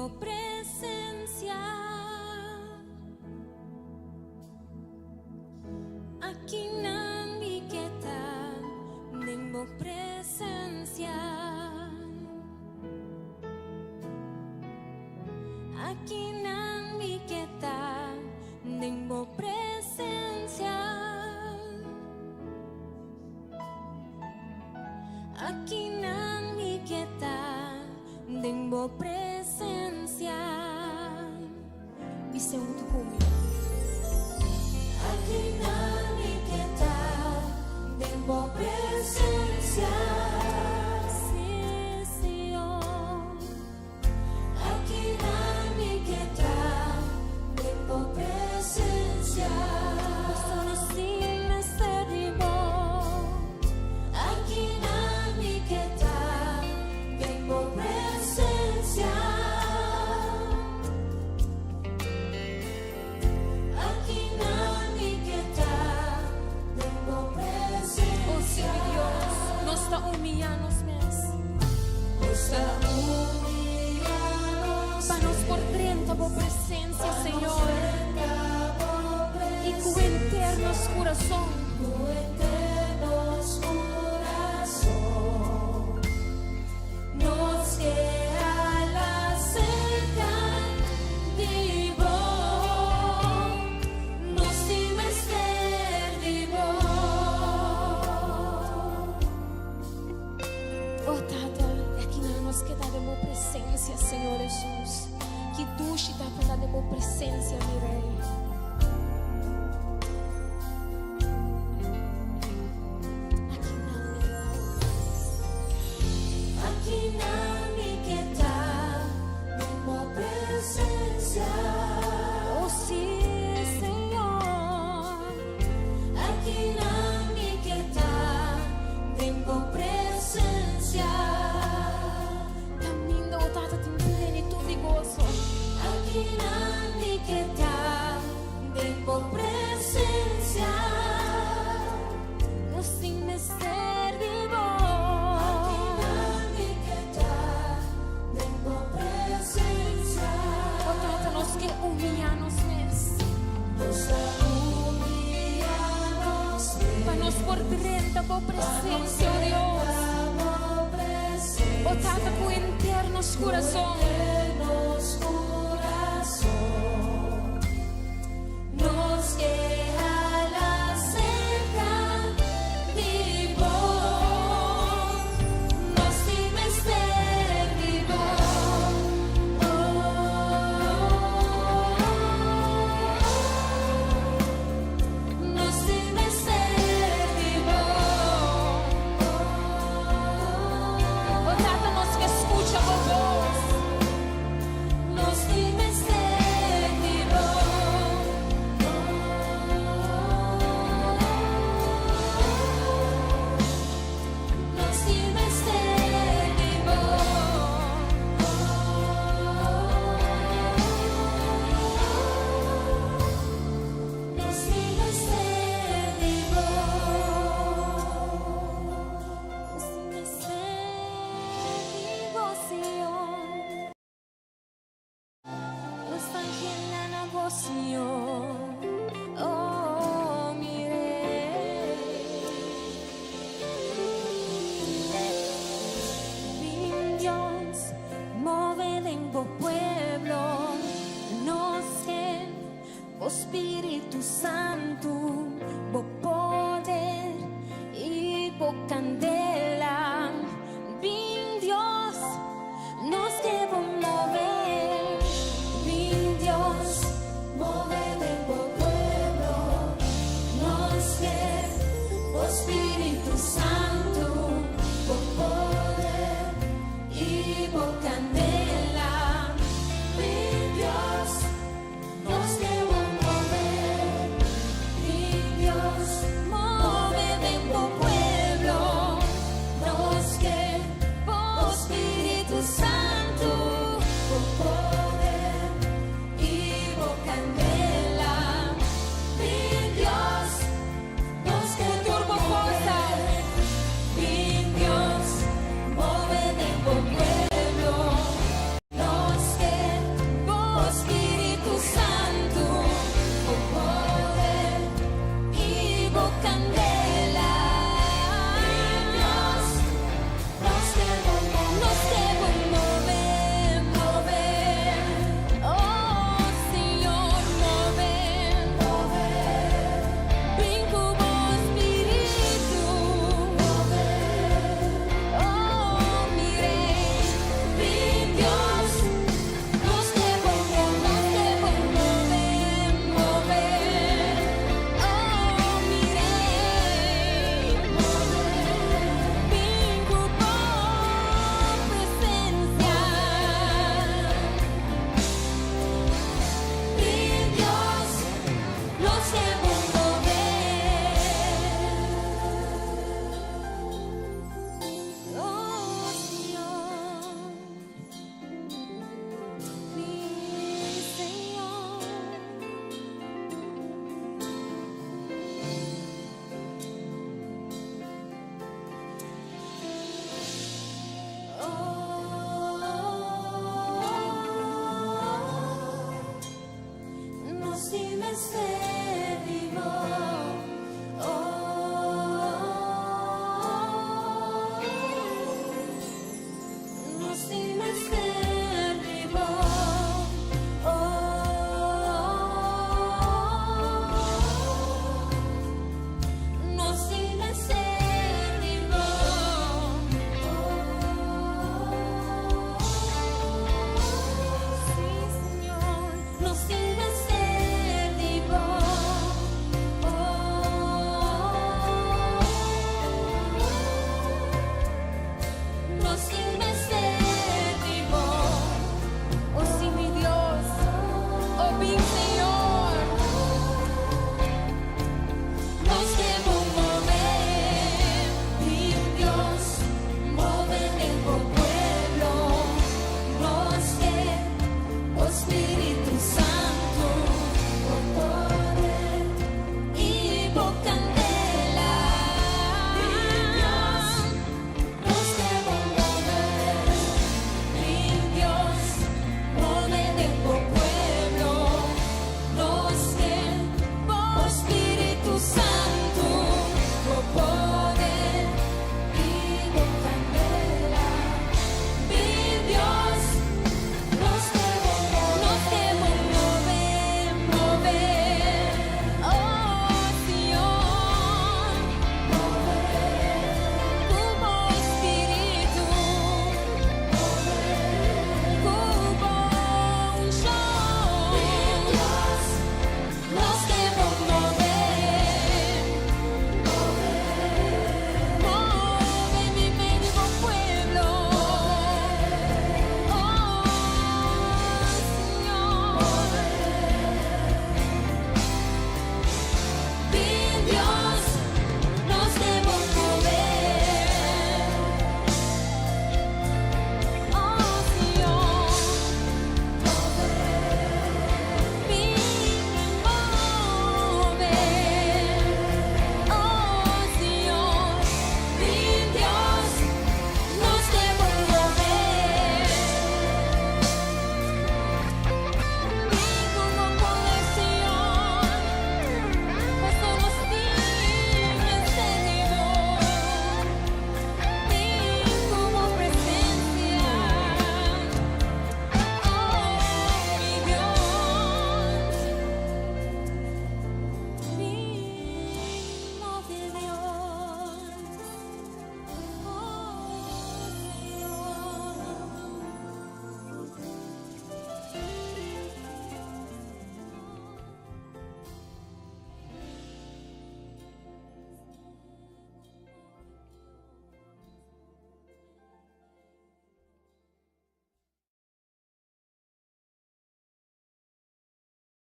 bo presencia. Akinan mi ke ta den bo presencia. Akinan mi ke ta den bo presencia. Akinan mi ke ta den bo presencia. Bis'é huntu ku mi. Akinan mi ke ta den bo presencia. Sí, Señor. Akinan mi ke ta den bo presencia. Paso nos tin mester di bo. Akinan mi ke ta den bo presencia. Akinan mi ke ta den bo presencia. Oh sí, mi Dios, nos ta humillá nos mes. Nos ta humillá nos Pa nos por drenta bo presencia, Señor. drenta bo I ku henter nos kurason. Ku henter nos kurason. Nos ke hala serka di bo. Nos tin mester di bo. Oh Tata, akinan nos ke ta den bo presencia, Señor Jesus. Ki dushi ta pa ta den bo presencia, mi Rey. Akinan mi ke ta, oh Dios. Akinan mi ke ta den bo presencia. Oh sí, Señor. Akinan mi ke ta den bo presencia. Kaminda, oh Tata, tin plenitud di goso. Akinan mi ke ta den bo presencia. Nos tin mester di bo. Akinan mi ke ta den bo presencia. Oh Tata, nos ke humillá nos mes. Nos ta humillá nos Pa nos por drenta bo presencia, oh Dios. bo presencia. Oh Tata, ku henter nos kurason. Nos kurason. Nos ke hala serka di bo. Nos tin mester di bo. Oh, nos tin mester di bo. Oh Tata, nos ke skucha bo bos. Nos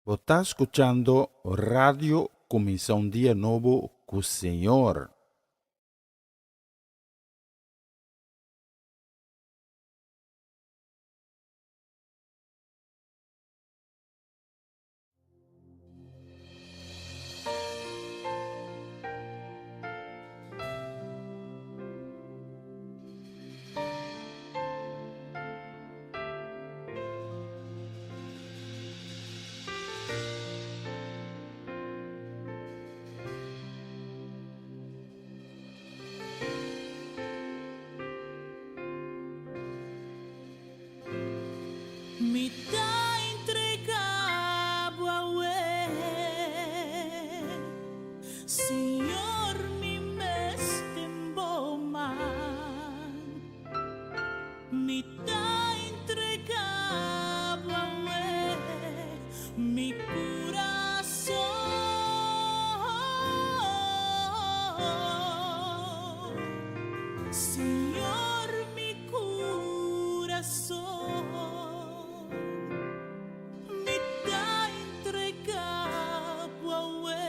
Bo ta skuchando Radio Kuminsá un Dia Nobo ku Señor. Mi ta entrega bo awe, Señor, mi mes den bo man. Mi ta entrega bo awe, mi curason. Señor, mi curason. Mi ta entrega bo awe,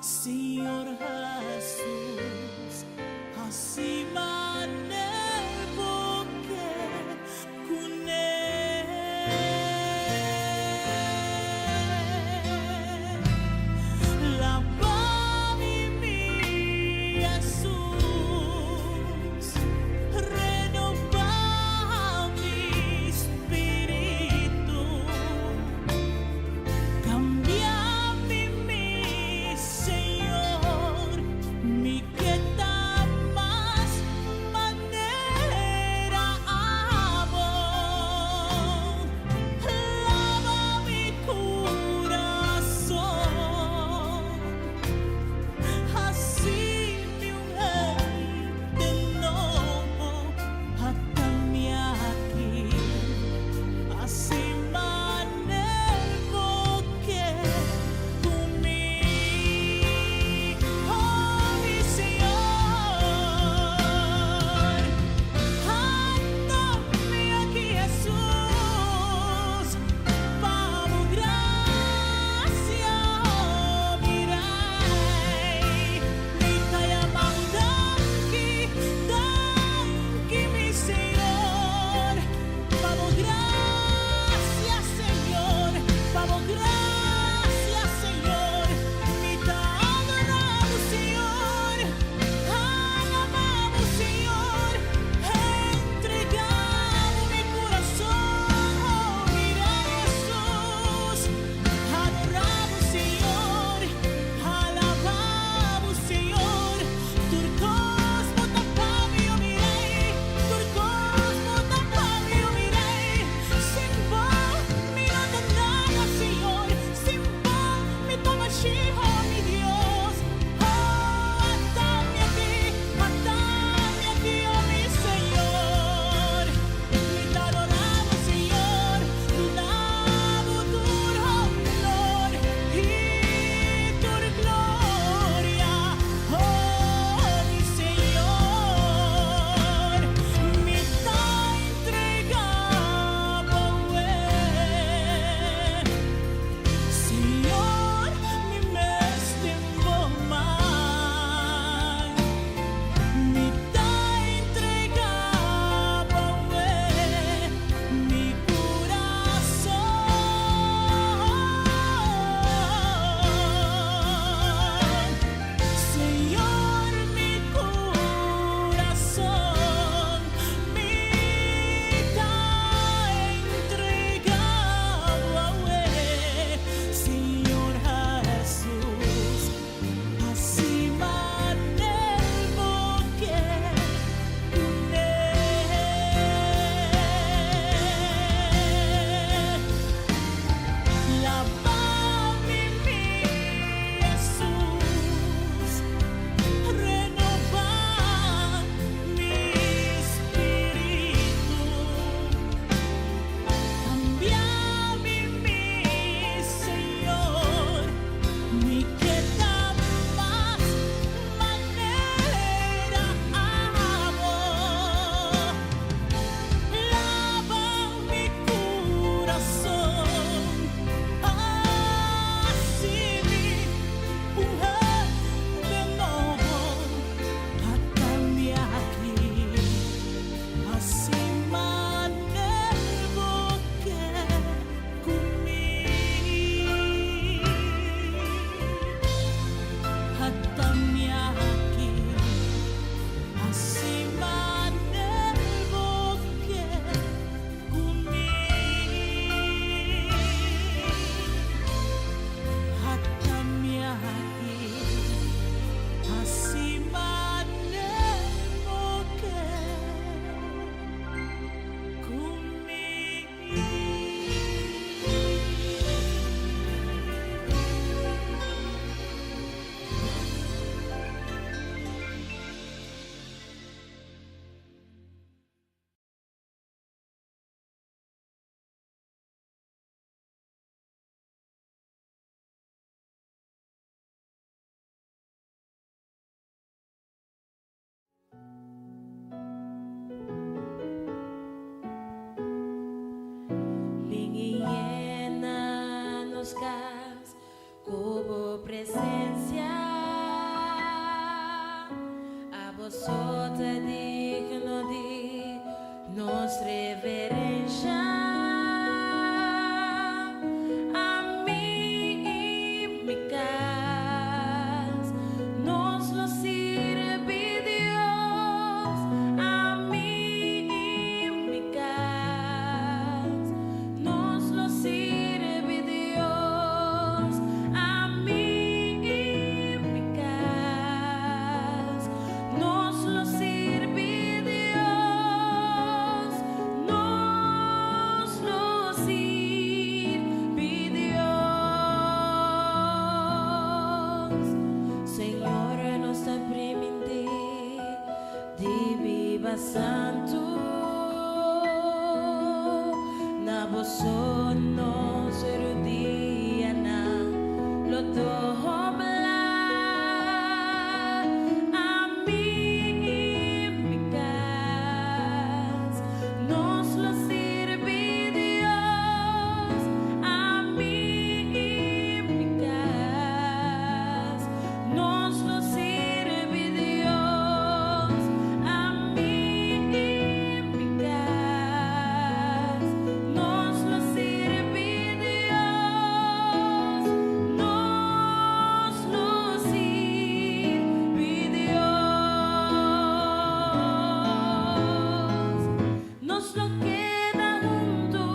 Señor Jesus. Hasi mane bo ke kuné. Laba mi, mi Jesus, renobá mi spiritu, kambia mi, mi Señor. Bin i yena nos kas ku bo presensia. Abo so ta digno di nos reverensha. Ami i mi kas, nos lo sirbi Dios. Ami i mi kas, nos lo sirbi Dios. Ami i mi kas, nos lo sirbi Dios. Nos lo sirbi Dios. Señor, nos ta primintí di biba santu. Na bo so nos rudianan lo dobla. Ami i mi kas, nos lo sirbi Dios. Ami i mi kas, nos lo sirbi Dios. Ami i mi kas, nos lo sirbi Dios. Nos lo sirbi Dios. Nos lo keda huntu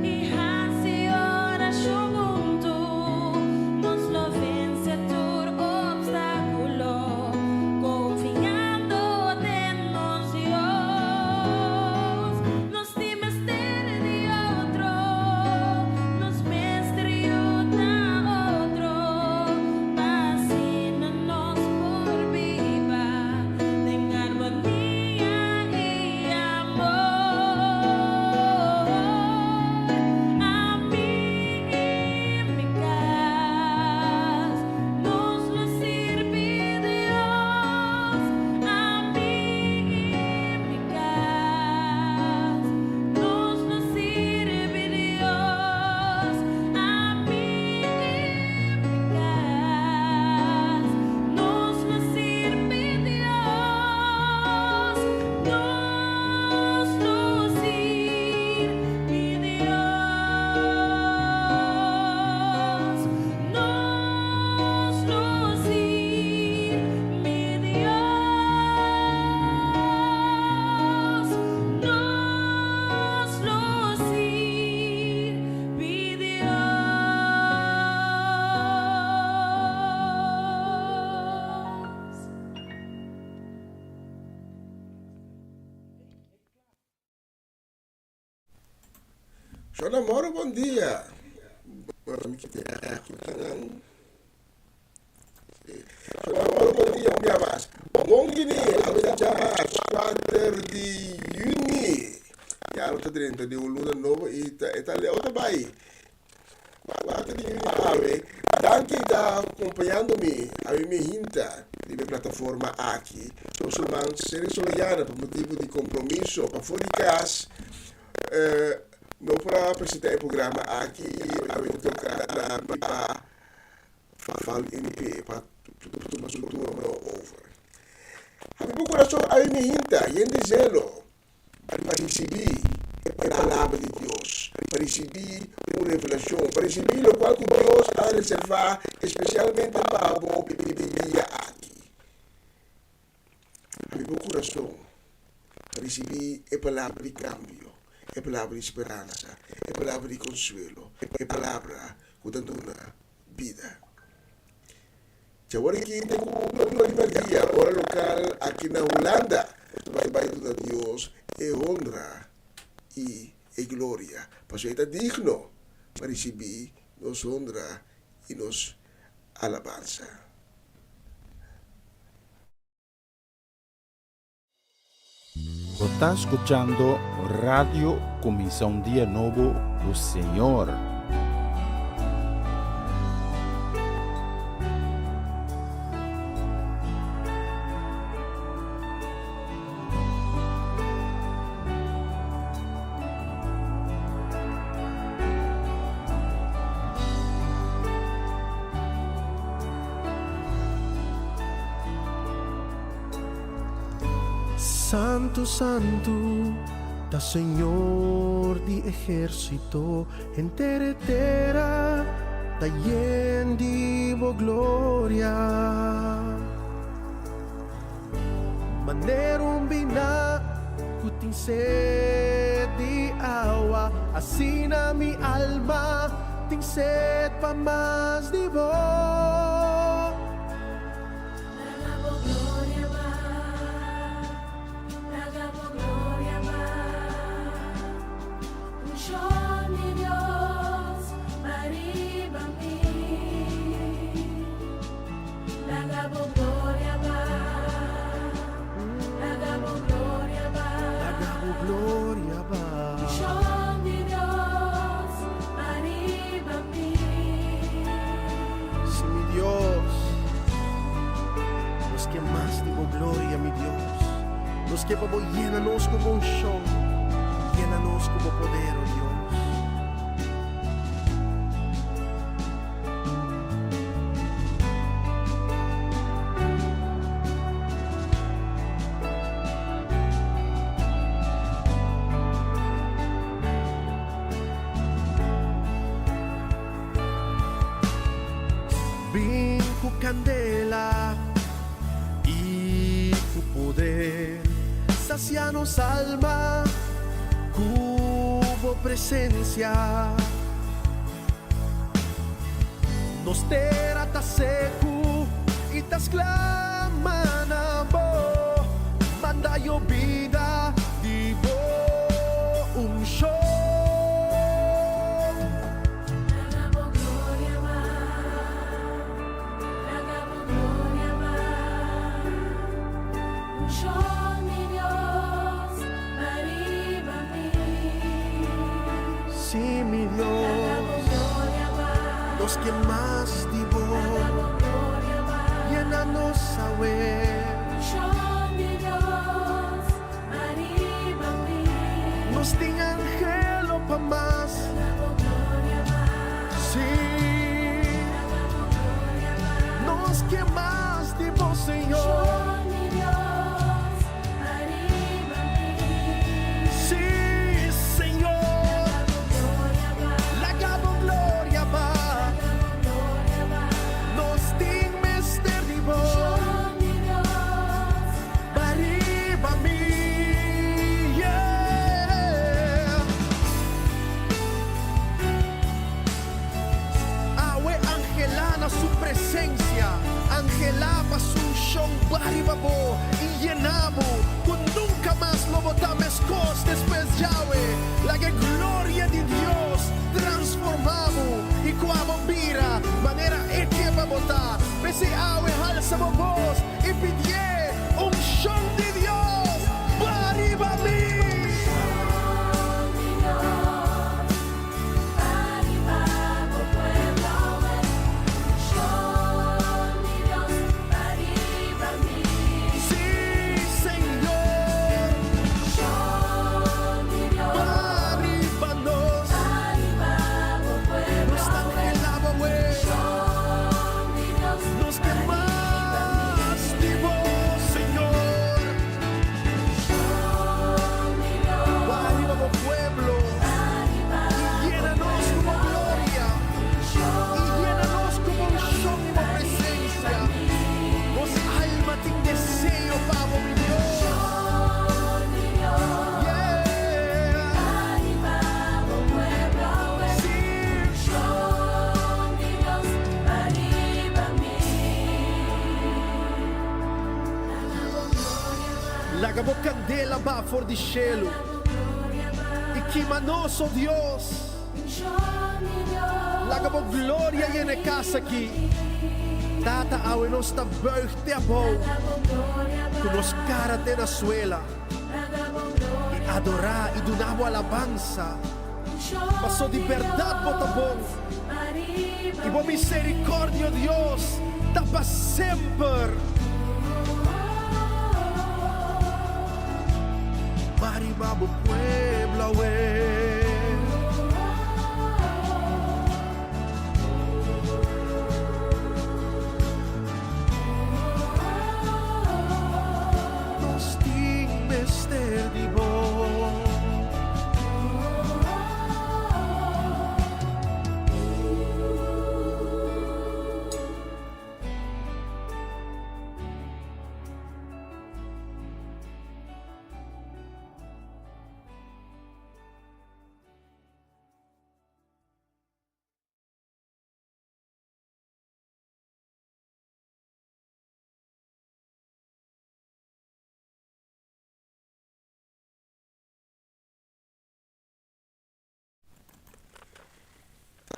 i hasi orashon huntu. Nos lo vense tur opstákulo, konfiando den nos Dios. Nos tin mester di otro, nos mester yuda otro, pa asina nos por biba den armonia i amor. Ami i mi kas, nos lo sirbi Dios. Ami i mi kas, nos lo sirbi Dios. Ami i mi kas, nos lo sirbi Dios. Nos lo sirbi Dios. Nos lo sirbi Dios. Nos lo sirbi Dios. Shona Moro, bon dia. Shona Moro, bon dia, un dia mas. Bon gini, awe ta djamas, kuater di yüni. Ya lo ta drenta di un luna nobo i ta e ta leu ta bai. 4 di yüni awe. Danki ta kompañando mi awe mi hinta riba e plataforma aki. Nos ruman Seri Soriano pa motibu di kompromiso pafó di kas no por a presentá e programa aki i awe ta toka na mi pa val in pie pa tuma su turno over. Habi bo kurason awe mi hinta yen di zelo pa risibí e palabra di Dios. pa risibí un revelashon, pa risibí lokual ku Dios a reservá espesialmente pa bo e dia aki. Habri bo kurason pa risibí e palabra di kambio, e palabra di speransa, e palabra di konsuelo, e palabra ku ta duna bida. Djawor aki te ku un dia ora lokal aki na Hulanda nos ta bai bai duna Dios e honra i e gloria, pasobra e ta digno pa risibí nos honra i nos alabansa. Bo ta skuchando Radio Kuminsá un Dia Nobo ku Señor. Santu, santu, ta Señor di ehérsito, henter e tera ta yen di bo gloria. Manera un biná ku tin sed di awa, asina mi alma tin sed pa mas di bo. Laga bo gloria ba, laga bo gloria ba. Unshon di Dios ba riba mi. Laga bo gloria ba, laga bo gloria ba. Laga bo gloria ba. Unshon di Dios ba riba mi. Si mi Dios, nos ke mas di bo gloria, mi Dios. Nos ke pa bo yena nos ku bo unshon, yena nos ku bo poder, o Dios. Bin ku kandela i ku poder, sasia nos alma ku bo presensia. Nos tera ta seku i ta sklama na bo, manda yobida di bo unshon. Laga bo gloria ba, laga bo gloria ba. Unshon di Dios ba riba mi. Sí, mi Laga bo Dios, gloria ba, nos ke mas di bo, laga bo gloria ba. yena nos awe. Unshon di Dios ba riba mi. Nos tin anhelo pa mas. Laga bo gloria ba, Sí, laga bo gloria ba. nos ke mas di bo, Señor. Unshon di Dios ba riba mi. Sí, Señor, Laga bo gloria ba, laga bo gloria ba. laga bo gloria ba. Nos tin mester di bo, Unshon di Dios ba riba mi. Yeah. Awe anhelá na su presensia, anhelá pa su unshon ba riba bo i yena bo, ku nunka mas lo bo ta meskos despues djawe. Laga gloria di Dios transformá bo i ku bo bira manera e ke pa bo ta. P'esei awe halsa bo bos i pidi unshon di Dios ba riba mi. Unshon di Dios, ariba bo pueblo awe. Unshon di Dios, ariba mi. Sí, Señor, Unshon di Dios, ariba nos. ariba bo pueblo Nos awe. anhelá awe. Unshon di Dios, Nos ke mas di bo. Laga bo kandela ba for di shelu i kima nos, o Dios. Laga bo gloria yena e kas aki. Tata, awe nos ta buig te abou, ku nos kara te na suela, i adorá i duna bo alabansa, paso di bèrdat bo ta bon, i bo miserikòrdia, o Dios, ta pa semper. Ba riba bo pueblo awe. Nos tin mester di bo.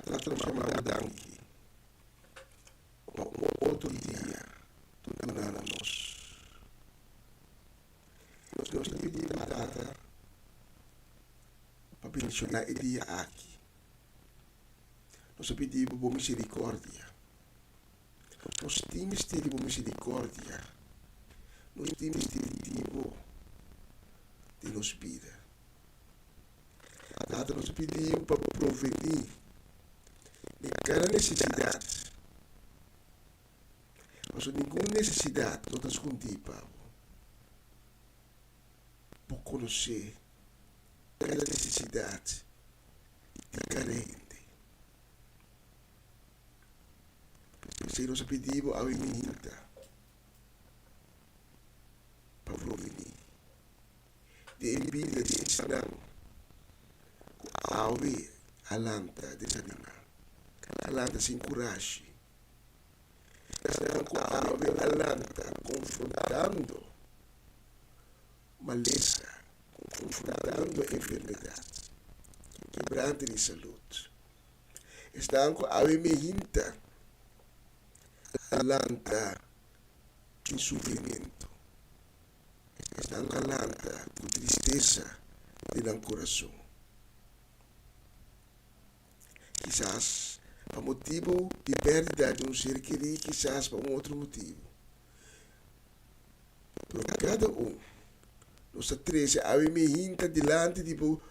Tata nos yama danki pa un otro dia duna na nos. Nos ta pidi bo Tata pa bendiciona e dia aki. Nos ta pidi bo bo misericordia. Nos tin mester di bo misericordia. Nos tin mester di bo den nos bida. Tata, nos ta pidi bo pa provení den kada nesesidat. Pasobra ningun nesesidat no ta skundí pa bo. Bo konosé kada nesesidat di kada hende. P'esei nos a pidi bo awe minta pa provení di e bida di esnan ku awe a lanta desanimá, a lanta sin kurashi, esnan ku awe a lanta konfrontando malesa, konfrontando enfermedat, kebrante di salud, esnan ku awe mehinta a lanta den sufrimentu. Esnan a lanta ku tristesa den nan kurason. Kisas pa motibu di pèrdida di un ser kerí, kisas pa un otro motibu. Pero kada un nos ta trese awe mihinta dilanti di bo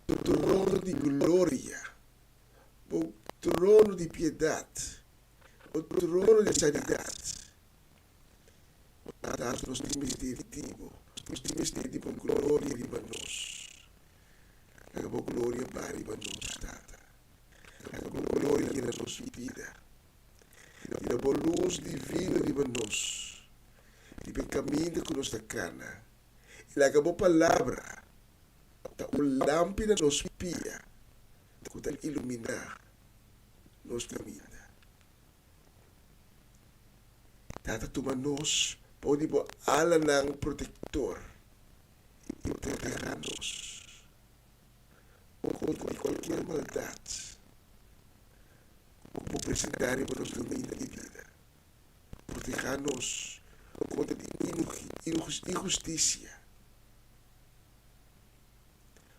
trono di gloria, bo trono di piedat, bo trono di sanidat. Tata, nos tin mester di bo. Nos tin mester di bo gloria riba nos. Laga bo gloria ba riba nos, Tata. Laga bo gloria yena nos bida. Tira bo lus divino riba nos, riba e kaminda ku nos ta kana. I laga bo palabra ta un lampi na nos pia ku ta iluminá nos kaminda. Tata tuma nos bou di bo alanan protektor i protegá nos kontra di kualkier maldat ku por presentá riba nos kaminda di bida. Protegá nos kontra di inhustisia.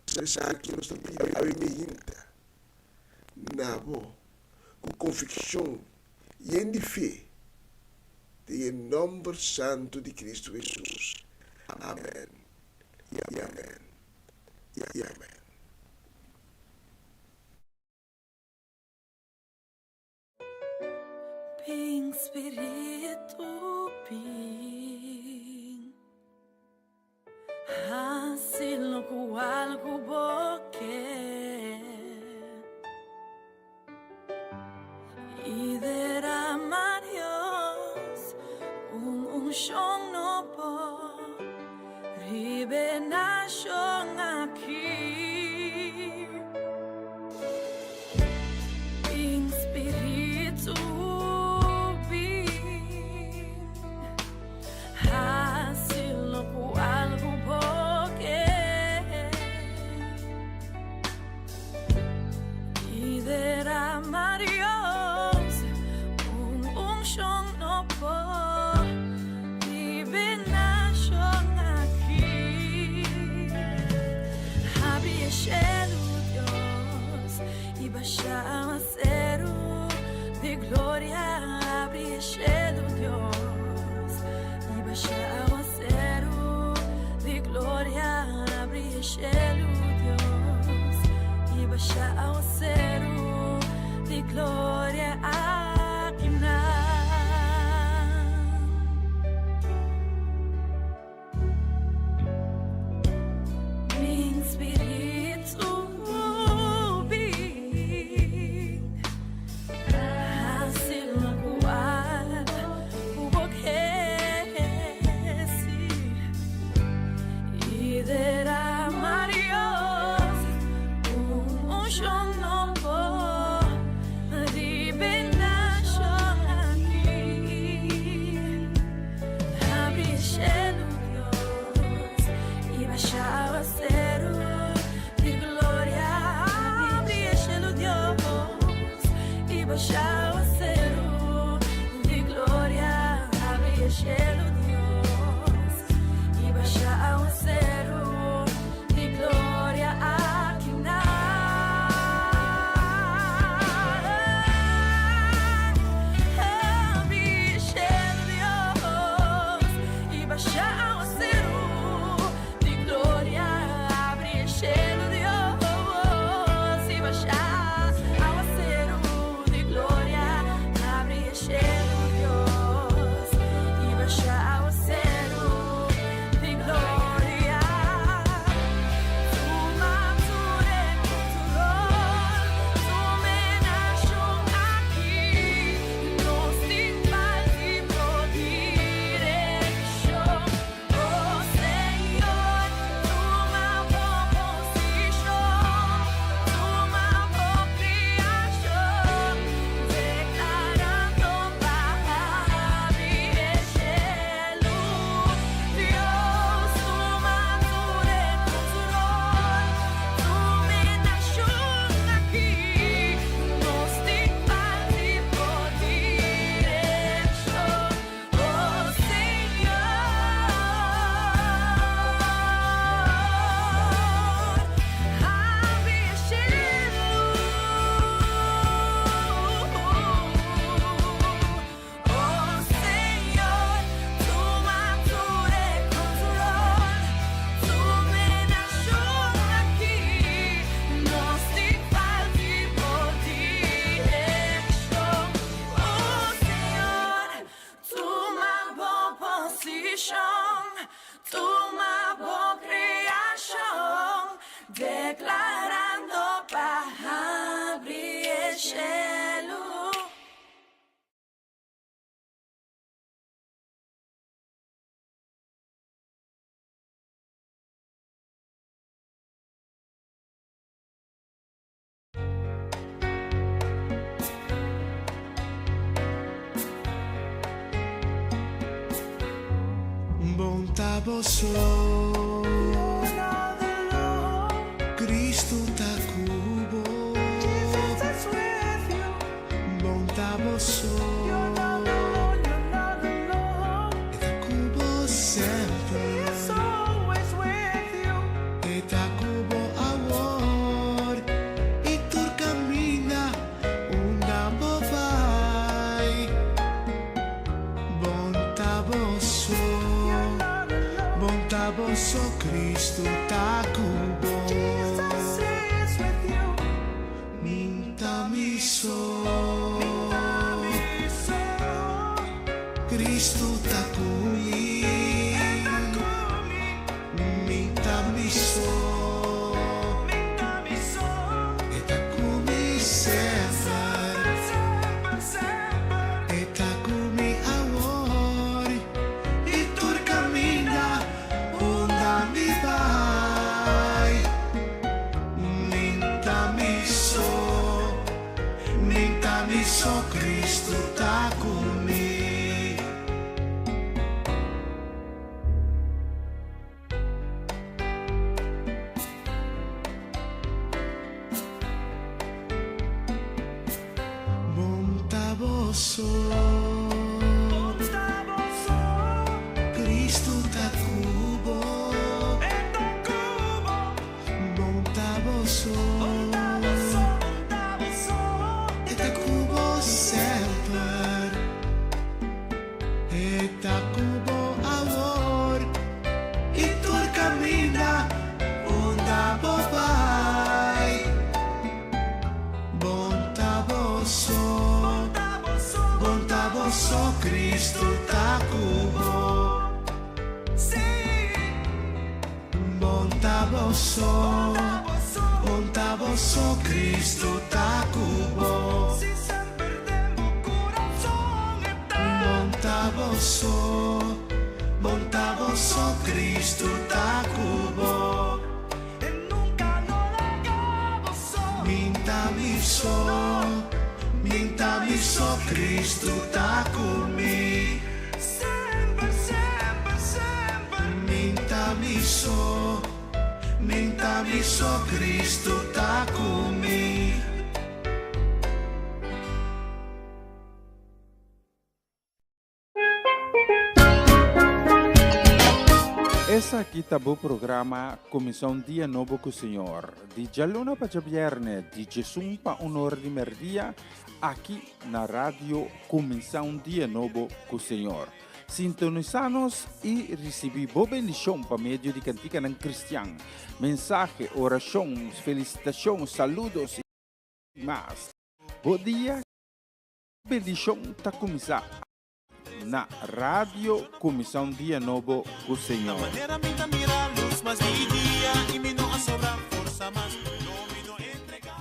Por esaki nos ta pidi awe meinta na bo ku konvikshon yen di fe den e nòmber santu di Kristu Hesus. Amèn i amèn i amèn. Bin Spiritu bin Hasi lokual ku bo ke I derama Dios un unshon nobo Riba e nashon aki. Bin Spiritu bin Hasi. posishon, tuma bo kreashon, deklarando pa habri e shelu. Bon ta bo so, Cristo ta cu bo. Bon ta bo so, E ta cu bo semper. E ta cu bo awor y tur caminda unda bo bay. Bon ta bo so, bon ta bo so, Cristo ta cu bo. Mi n'ta mi so, Cristo ta cu mi. Mi n'ta mi so, E ta cu mi semper. E ta cu mi awor y tur caminda unda mi bay. Mi n'ta mi so, mi n'ta mi so, Cristo ta cu mi. Bon ta bo so, Cristo ta cu bo. Bon ta bo so, E ta cu bo semper. E ta cu bo awor y tur caminda unda bo bay. Bon ta bo so, bon ta bo so, Cristo ta cu bo. Bon ta bo so, bon ta bo so, Cristo ta cu bo. Bon ta bo so, bon ta bo so, Cristo ta cu bo. Mi n'ta mi so, mi n'ta mi so, Cristo ta cu mi. Mi n'ta mi so, mi n'ta mi so, Cristo ta cu mi. Esaki ta bo programa Cuminsa un Dia Nobo cu Señor, di djaluna pa djabierne, di djesun pa un or di merdia, aki na Radio Cuminsa un Dia Nobo cu Señor. Sintonisa nos y ricibi bo bendicion pa medio di canticanan cristian, mensahe, oracion, felicitacion, saludos y mas. Bo dia bendicion ta cuminsa na Radio Cuminsa un Dia Nobo cu Señor. Manera mi ta mira luz mas di dia y mi no a sobra forsa mas, no mi no entrega.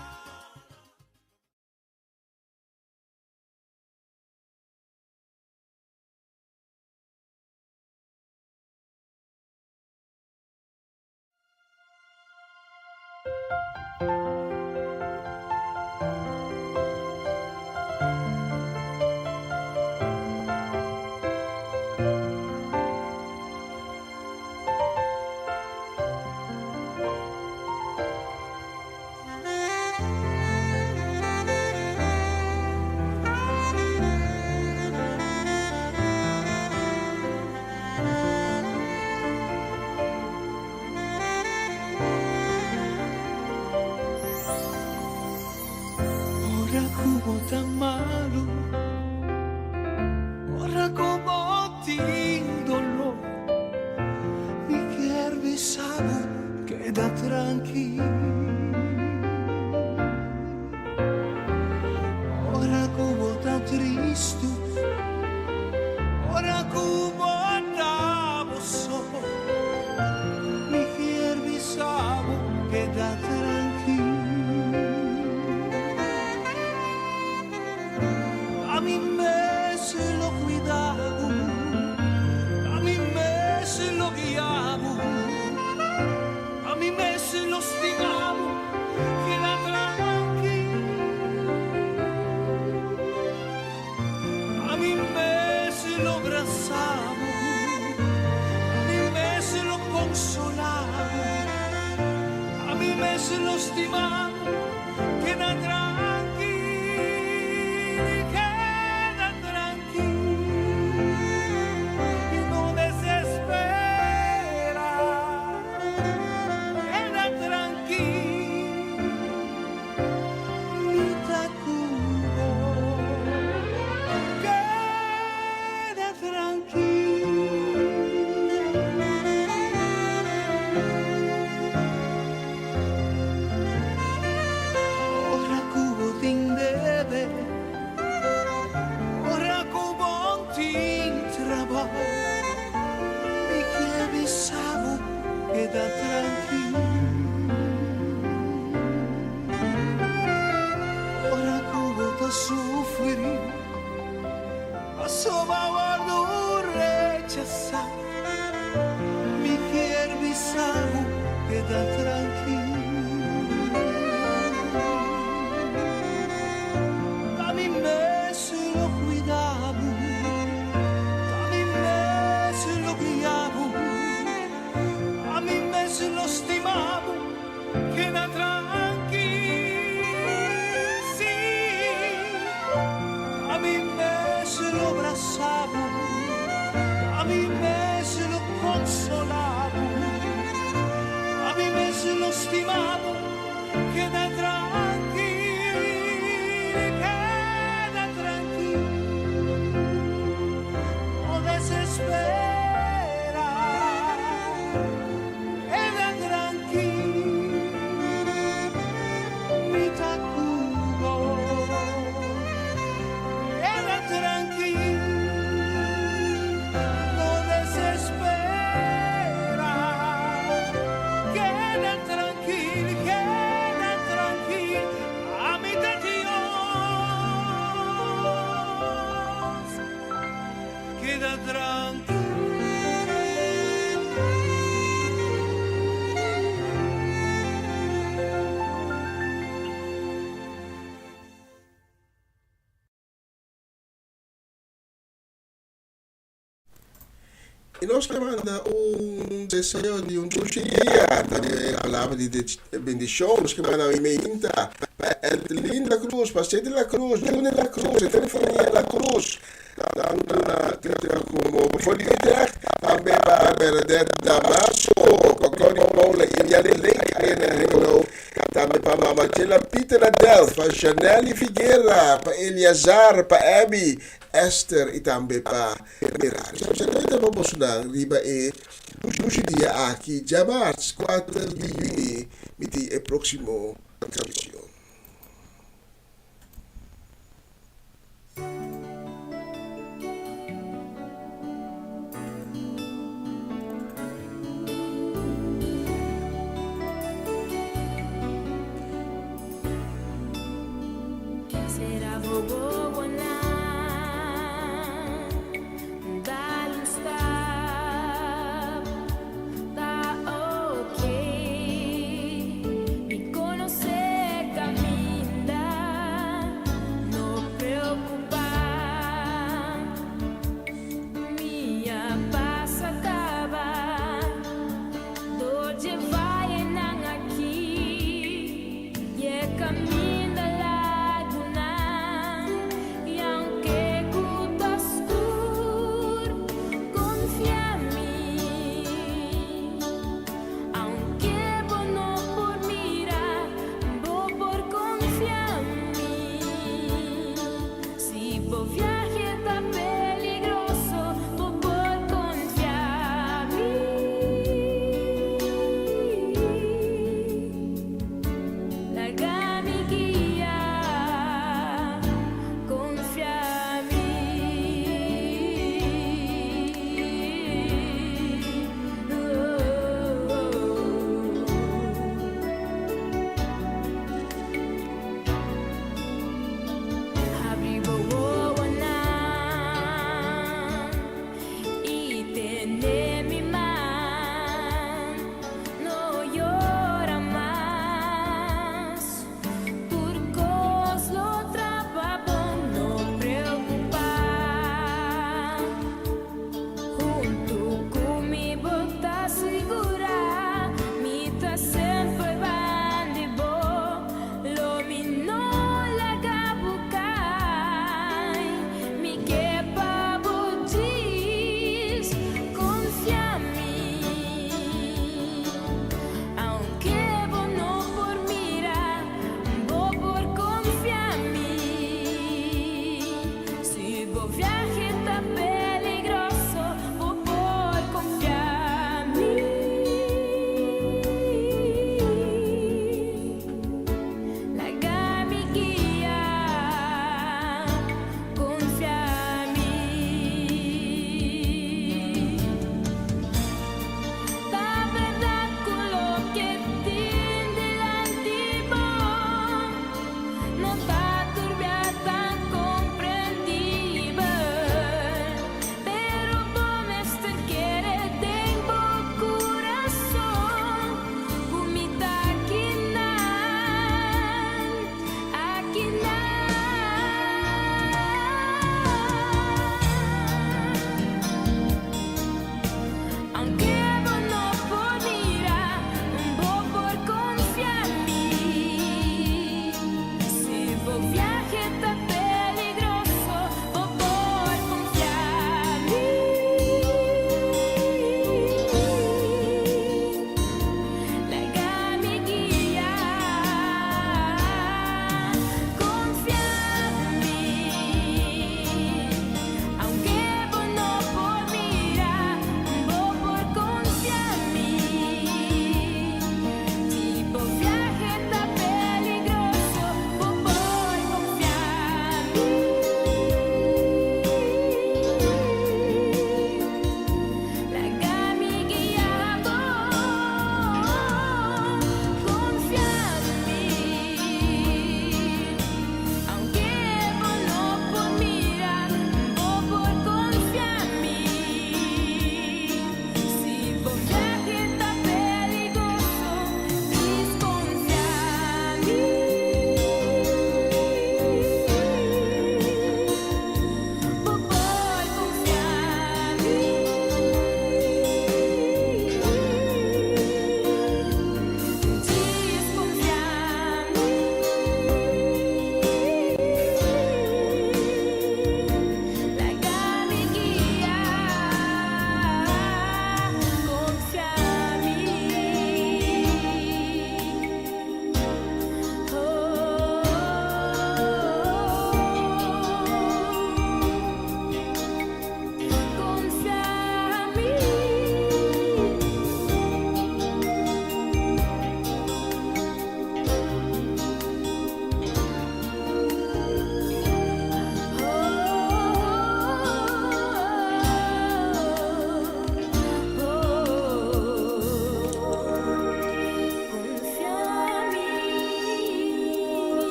brasabo, ami mes lo konsolabo, ami mes lo stimabo, keda trankil, keda trankil, i no desespera, keda trankil, mi ta ku bo, keda trankil. Ora ku bo tin debe, ora ku bo tin trabou, mi ke bisa bo keda trankil. Ora ku bo ta sufri, pasobra a wòrdu rechasá, mi kier bisa bo keda trankil. Ta mi mes lo cuida bo, ta mi mes lo guia bo, ta mi mes lo stima bo, keda trankil, sí. Ta mi mes lo brasa bo, ta mi mes lo consola bo, ta mi mes lo stima bo, keda trankil, keda trankil, no desespera, keda trankil, mi ta ku bo, keda trankil, no desespera, keda trankil, keda trankil, ami ta Dios, keda trankil. I nos ta manda un deseo di un dushi dia, tambe e palabra di bendishon. Nos ke manda un meinta pa Eltelinda Cruz, pa Seti La Cruz, Juni La Cruz, e tur famia La Cruz, tantu na Utrecht komo for di Utrecht, tambe pa Bernadette Damaso, pa Connie Paula i Jelly Link aya na Hengelo, tambe pa Mama Chela Pieter na Delft, pa Janelly Figuera, pa Eleazar, pa Abby, Esther i tambe pa Merari. Specialmente pa bosonan riba e dushi dia aki, djamarts kuater di yüni, mi tin e próksimo kansion. Será bo wowonan dal un stap ta ok mi konosé kaminda no preokupá mi a pasa kaba dor dje vayenan aki. Y e caminda largunan.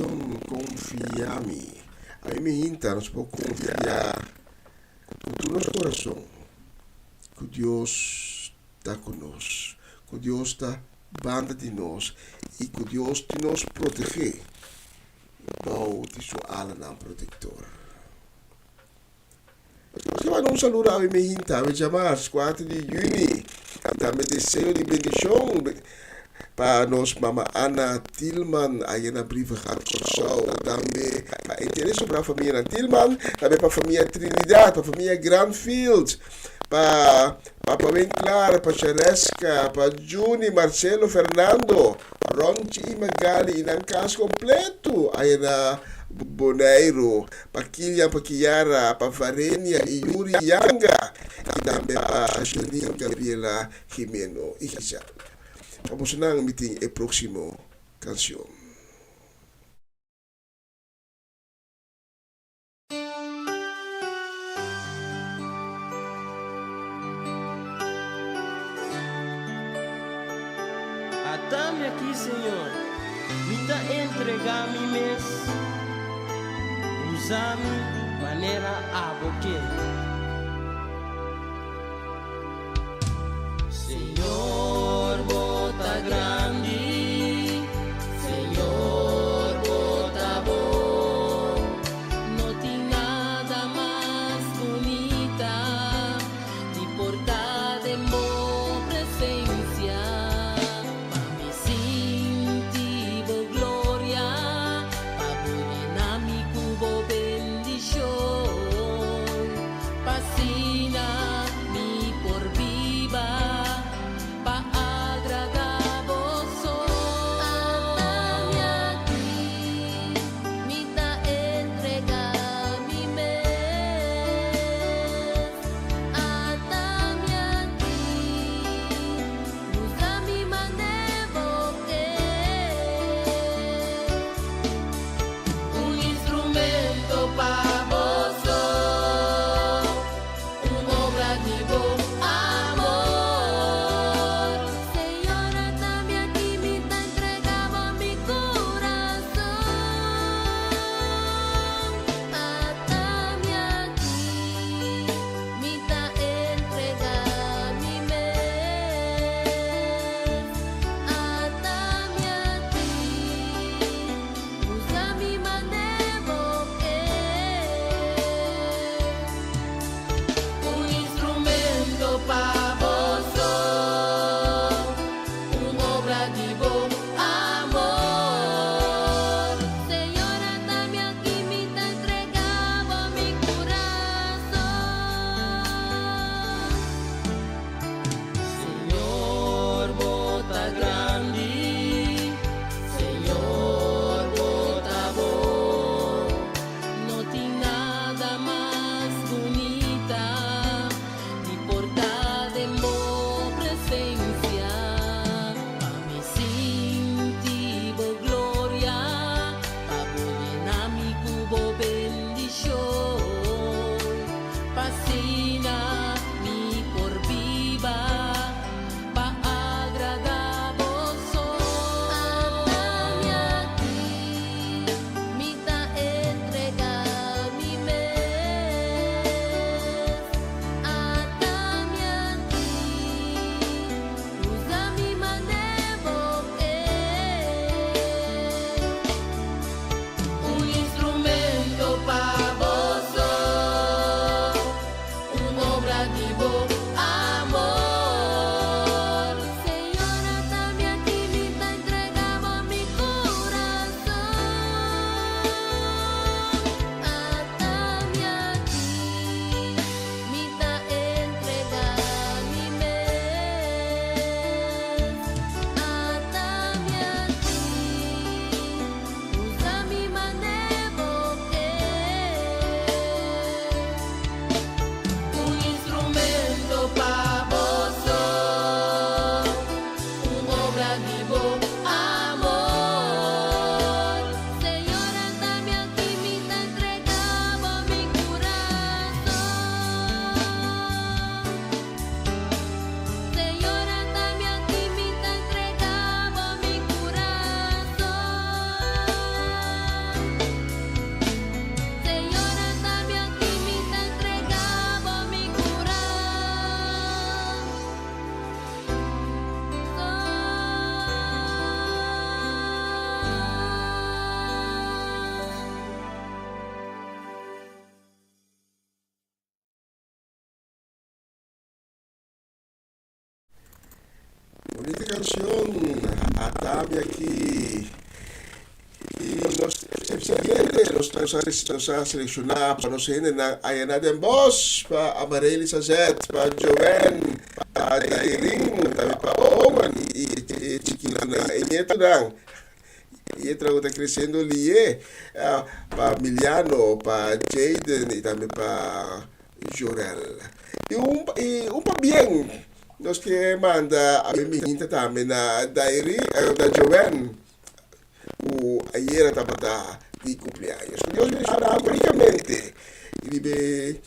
kurason konfia mi. Ami mi hinta nos por konfia ku tur nos kurason ku Dios ta ku nos, ku Dios ta banda di nos i ku Dios tin nos protegé bou di su alanan protektor. Nos ke manda un saludo awe mi hinta awe djamars kuater di yüni i tambe deseo di bendishon pa nos mama Anna Tilman aya na Brievengat Kòrsou tambe pa henter e sobra famianan Tilman tambe pa famia Trinidad pa famia Granfield pa papa Winklar pa Shareska pa Juni Marcelo Fernando Ronchi i Magali i nan kas kompletu aya na Boneiru, pa Kilian, pa Kiara, pa Varenia i Yuri Yanga i tambe pa Janine, Gabriela, Jimeno i Giselle. Pa bosonan mi tin e próksimo kanshon. Atami aki, Señor, mi ta entregá mi mes. Usa mi manera abo ke. Señor, bo ta grandi, Señor, bo ta bon. No tin nada mas bunita di por ta den bo presencia. Pa mi sinti bo gloria, pa bo yena mi cu bo bendicion. kansion Atami aki i nos siguiente nos nos a selekshoná pa nos hendenan aya na Den Bosch, pa Amarely Sazet, pa Joanne, pa Dairin, tambe pa Owen i e chikitonan, e nietonan. I e trabou ta kresiendo lié pa Miliano, pa Jayden i tambe pa Jorel. I un i un pabien nos ke manda a mi hinta tambe na Dairy, na Joanne ku ayera tabata di kumpleaños. Ku Dios bendishoná bo rikamente i riba e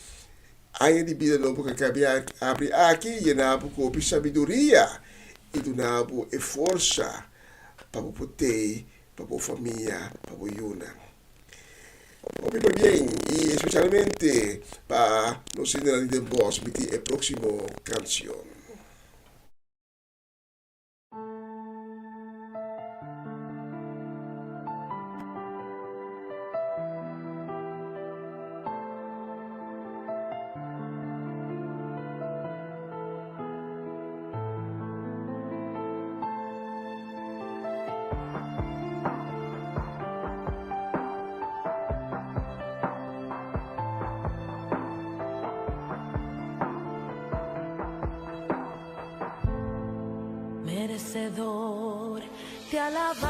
aña di bida nobo ku a kabia abri aki, yena bo ku hopi sabiduria i duna bo e forsa pa bo por tei pa bo famia, pa bo yunan. Hopi pabien y especialmente pa nos hendenan di Den Bosch mi tin e proximo cancion. Merecedor de alabanzas,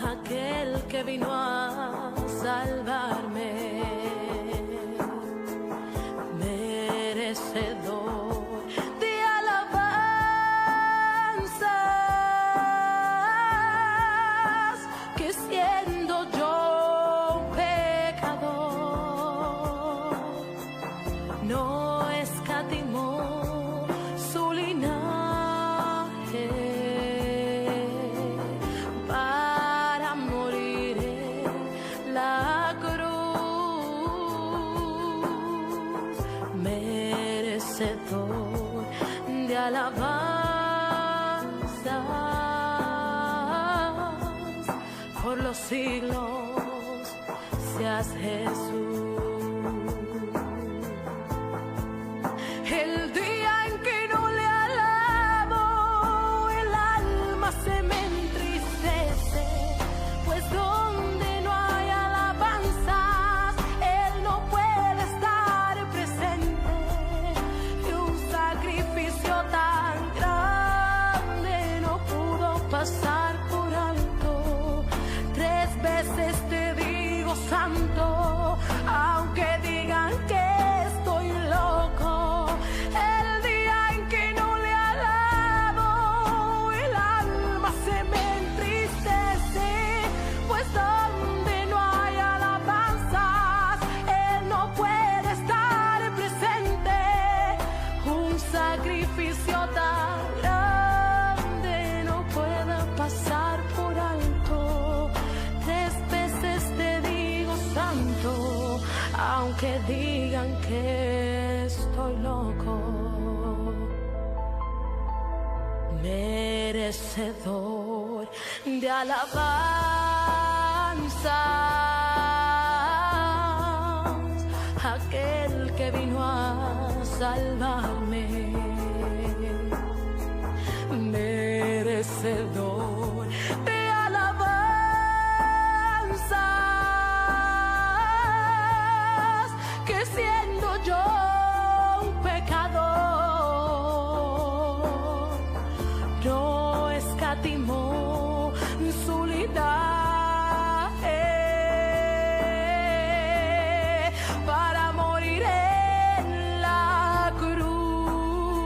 aquel que vino a salvarme. Merecedor de alabanzas, que siendo yo un pecador, no escatimó su linaje para morir en la cruz merecedor de alabanzas por los siglos seas Jesús. El día en que no le alabo, el alma se me entristece, pues donde no hay alabanzas, Él no puede estar presente. Y un sacrificio tan grande no pudo pasar por alto. Tres veces te digo santo, aunque digan que estoy loco. El día en que no le alabo, el alma se me entristece, pues donde no hay alabanzas, Él no puede estar presente. Un sacrificio tan grande no puede pasar por alto. Tres veces te digo santo, aunque digan que estoy loco. Merecedor de alabanzas, aquel que vino a salvarme. Merecedor de alabanzas, que siendo yo un pecador, no escatimó su linaje para morir en la cruz,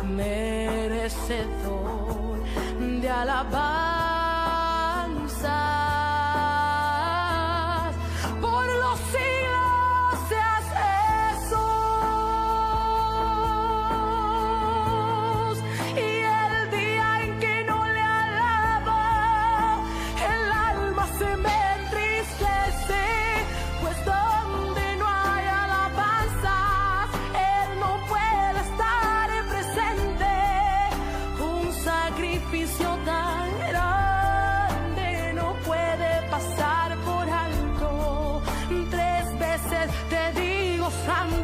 merecedor de alabanzas por los siglos seas Jesús. Y el día en que no le alabo, el alma se me entristece, pues donde no hay alabanzas, Él no puede estar presente. Un sacrificio tan grande no puede pasar por alto. Tres veces te digo santo.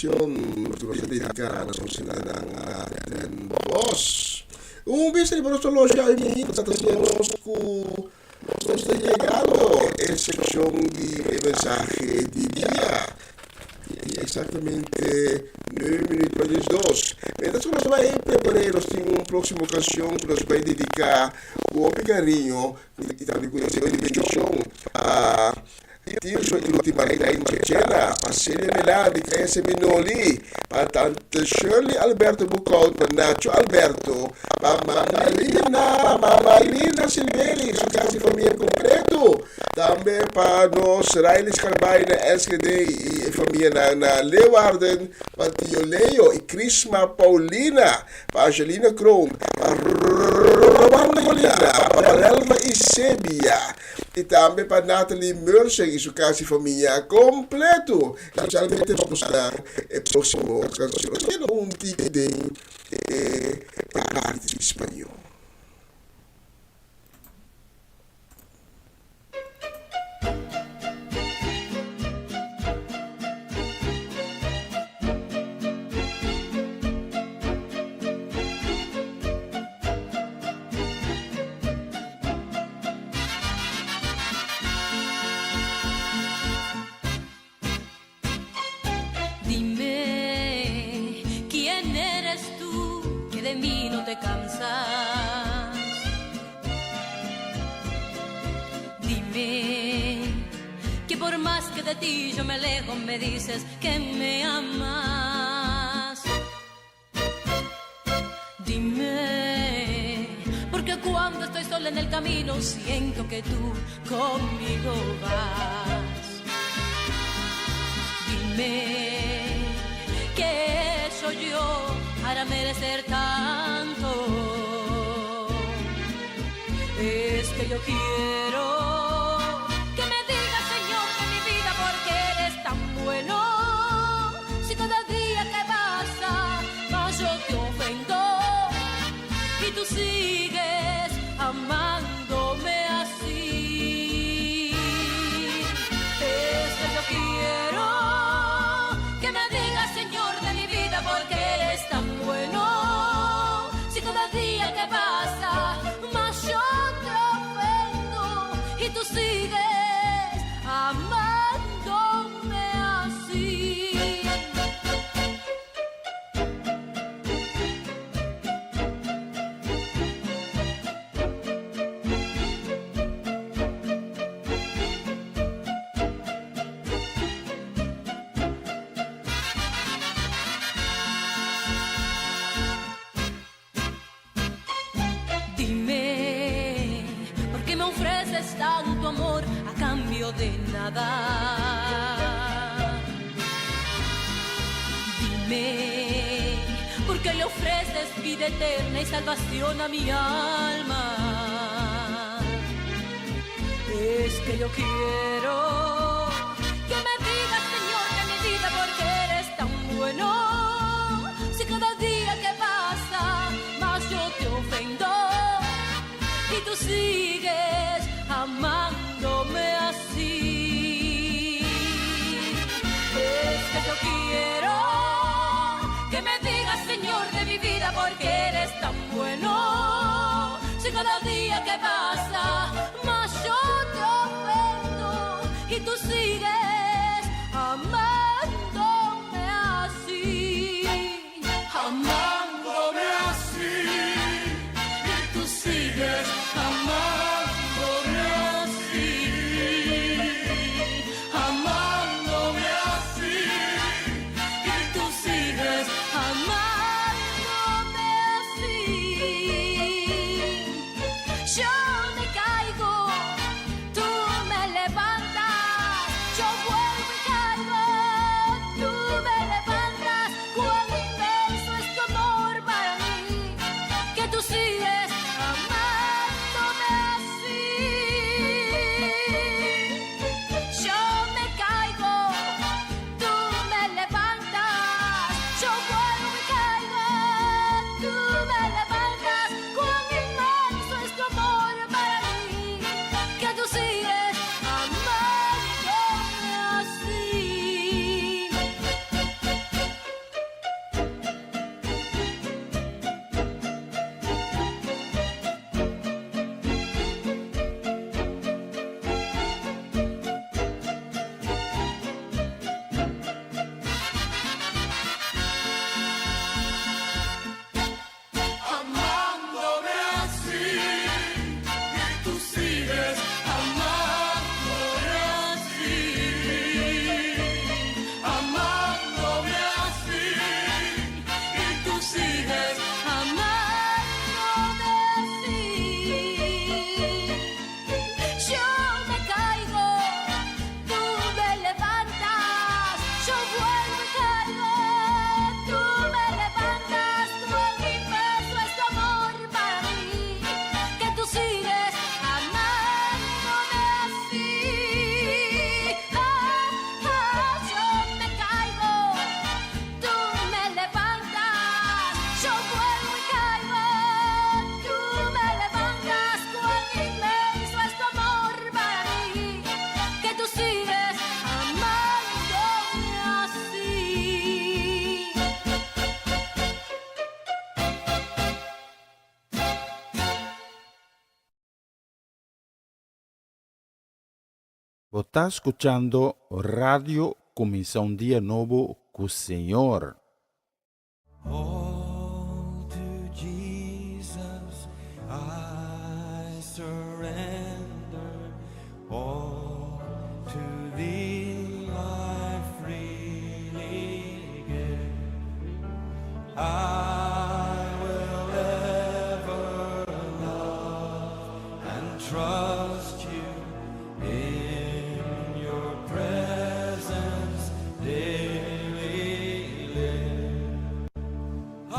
kansion ku nos ta dediká na nos hendenan na Den Bosch. Un bista riba nos horloge awe mi ta siña nos ku nos ta yegando e sekshon di e mensahe di dia. I eksaktamente nuebe minuut pa diesdos. Mientras ku nos ta bai prepar'é nos tin un próksimo kansion ku nos bai dediká ku hopi kariño i tambe ku deseo di bendishon pa Tirso i Ruti Martijn Marchena, pa Celia Melani, Kaya Seminoli, pa Tante Shirley Alberto Bukout, pa Nacho Alberto, pa Mama Lina, pa Mama Lina Silveri, su kasi famia kompleto, tambe pa nos Riley Scarbay na Enschede i e famianan na Leeuwarden, pa Tio Leo i Crisma Paulina, pa Angelina Kroon, pa Romanda Colina, pa Relva Isebia. I tambe pa Natalie Mercer i su kasi famia kompleto. Especialmente pa busnan e próximo canción. Nos keda un tiki den e parti di spañol. Dime, ¿quién eres tú que de mí no te cansas? Dime, que por más que de ti yo me alejo, me dices que me amas. Dime, porque cuando estoy sola en el camino siento que tú conmigo vas. Dime, ¿qué he hecho yo para merecer tanto? Es que yo quiero que me digas, Señor, de mi vida, porque eres tan bueno. Si cada día que pasa más yo te ofendo y tú sigues amándome así. Es que yo quiero que me digas, Señor, de mi vida, porque eres tan bueno. Si cada día que pasa más yo te ofendo y tú sigues amándome así. Dime, ¿por qué me ofreces tanto amor a cambio de nada? Dime, ¿por qué le ofreces vida eterna y salvación a mi alma? Es que yo quiero que me digas, Señor, de mi vida, porque eres tan bueno. Si cada día que pasa más yo te ofendo y tú sigues amándome así. Es que yo quiero que me digas, Señor, de mi vida, porque eres tan bueno. Si cada día que pasa más yo te ofendo y tú sigues amándome así, amándome así, y tú sigues amándome. Bo ta skuchando Radio Kuminsá un Dia Nobo ku Señor. All to Jesus I surrender, all to thee I freely give. I will ever love and trust you in your presence daily live. I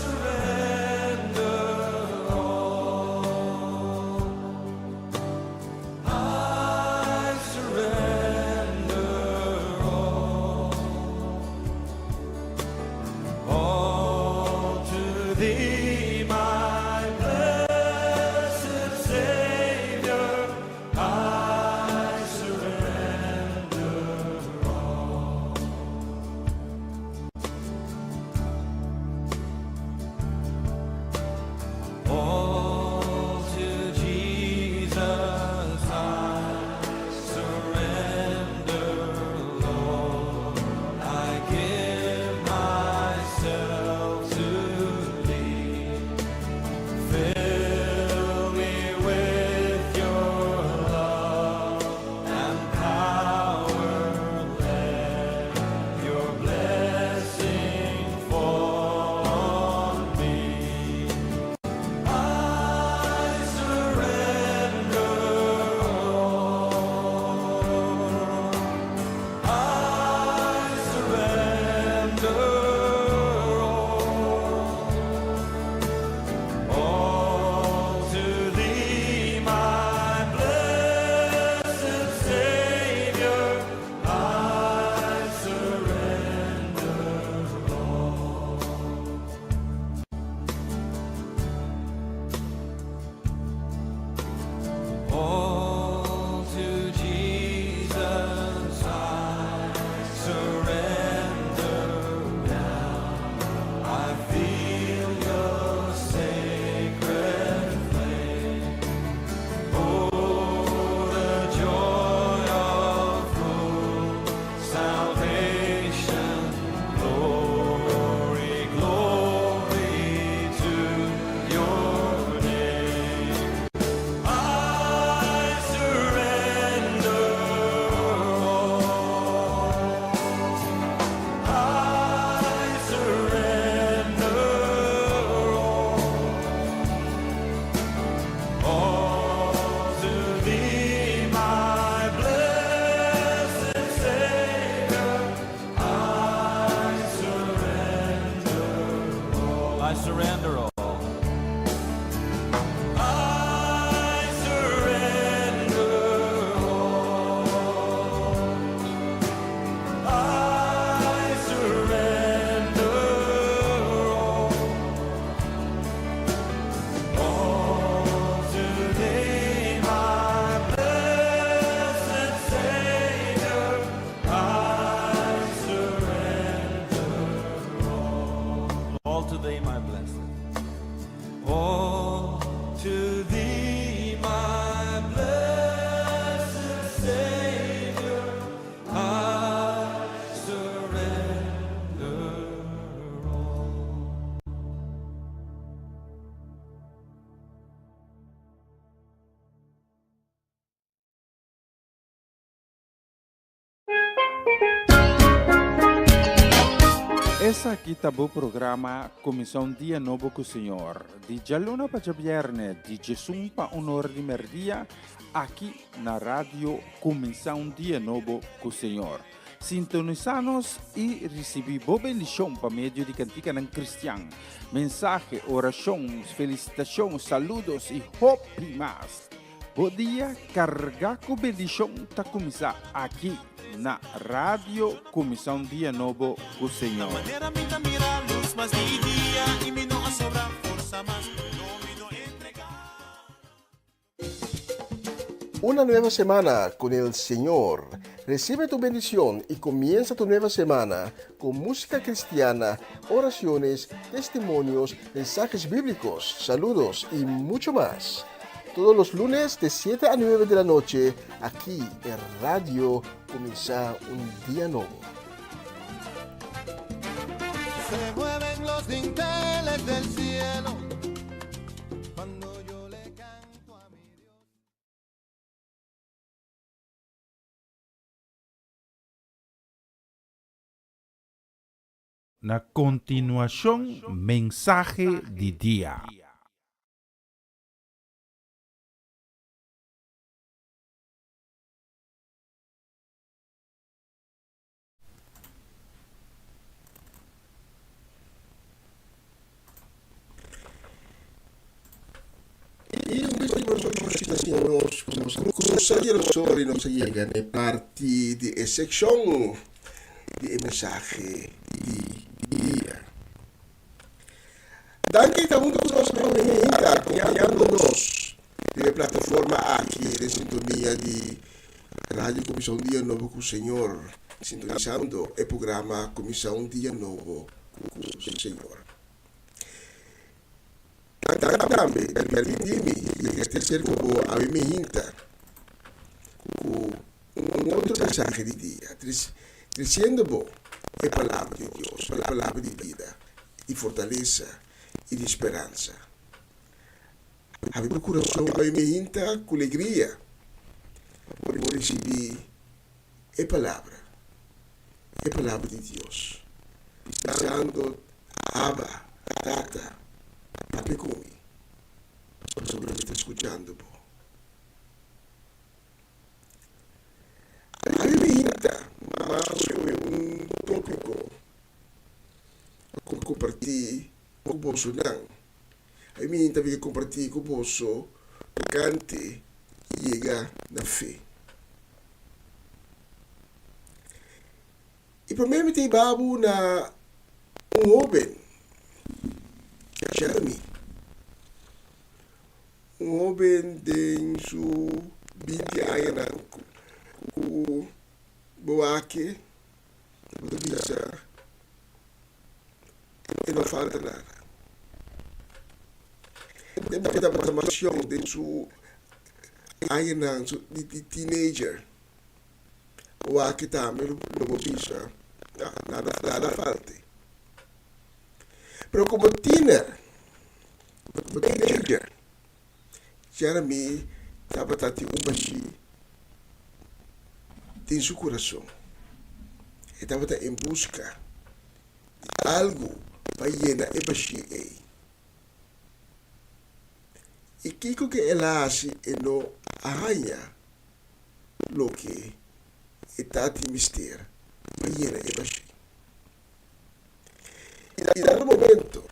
surrender all. I surrender all. All to thee, my blessed Savior, I surrender all. All to Jesus I surrender, Lord. I give myself to thee. Fill me with your love and power. Let your blessing fall on me. I surrender all. I surrender all. All to thee, my blessed Savior, I surrender all. All to Jesus I surrender now. I feel your sacred flame. Oh, the joy of full salvation. Glory, glory to your name. I surrender all. I surrender all. All to thee, my blessed Savior, I surrender all. I surrender all. I surrender all. I surrender all. All to thee, my blessed Savior, I surrender all. All to thee, my blessed. All to thee, my blessed Savior, I surrender all. Esaki ta bo programa Kuminsá un Dia Nobo ku Señor, di djaluna pa djabièrnè di djesun pa un ora di mèrdia, aki na Radio Kuminsá un Dia Nobo ku Señor. Sintonisá nos i risibí bo bendishon pa medio di kantikanan kristian, mensahe, orashon, felisitashon, saludos i hopi mas. Bo dia kargá ku bendishon ta kuminsá aki na Radio Kuminsá un Dia Nobo ku Señor. Una nueva semana con el Señor. Recibe tu bendición y comienza tu nueva semana con música cristiana, oraciones, testimonios, mensajes bíblicos, saludos y mucho más. Todos los lunes de 7 a 9 de la noche aquí en Radio Cuminsa un Dia Nobo. Se mueven los dinteles del cielo cuando yo le canto a mi Dios. Na kontinuashon mensahe di dia. I un bes mas nos nos cruza di Rosor y nos a yega na e parti di e seccion di e mensahe di dia. Danki ta hunto cu nos mainta acompañando nos den e plataforma aki den sintonia di Radio Cuminsa un Dia Nobo cu Señor, sintonisando e programa Cuminsa un Dia Nobo cu Señor. Danki tambe di permití mi yega te serka bo awe mainta cu un otro mensahe di dia, treciendo bo e Palabra di Dios, e Palabra di bida, di fortalesa i di speransa. Habri bo kurason awe mainta ku legria pa bo risibí e Palabra, e Palabra di Dios, bisando, Abba, Tata, papia ku mi, pasobra mi ta skuchando bo. Awe mainta mas ku un tópiko pa kompartí ku bosonan. Awe mainta mi ke kompartí ku boso tokante yega na fe. I promé mi ta hiba bo na un hóben, Jeremy. Un hóben den su binti añanan ku bo wak bo ta bisa e no falta nada. Tempu ku e tabata mas yòn den su añanan di teenager bo wak tambe lo bo bisa nada falta. Pero komo tiener, komo teenager, Jeremy tabata tin un bashí den su kurason. E tabata en buska di algu pa yena e bashí ei. I kiko ke el a hasi e no a haña loke e ta tin mester pa yena e bashí. I dado momento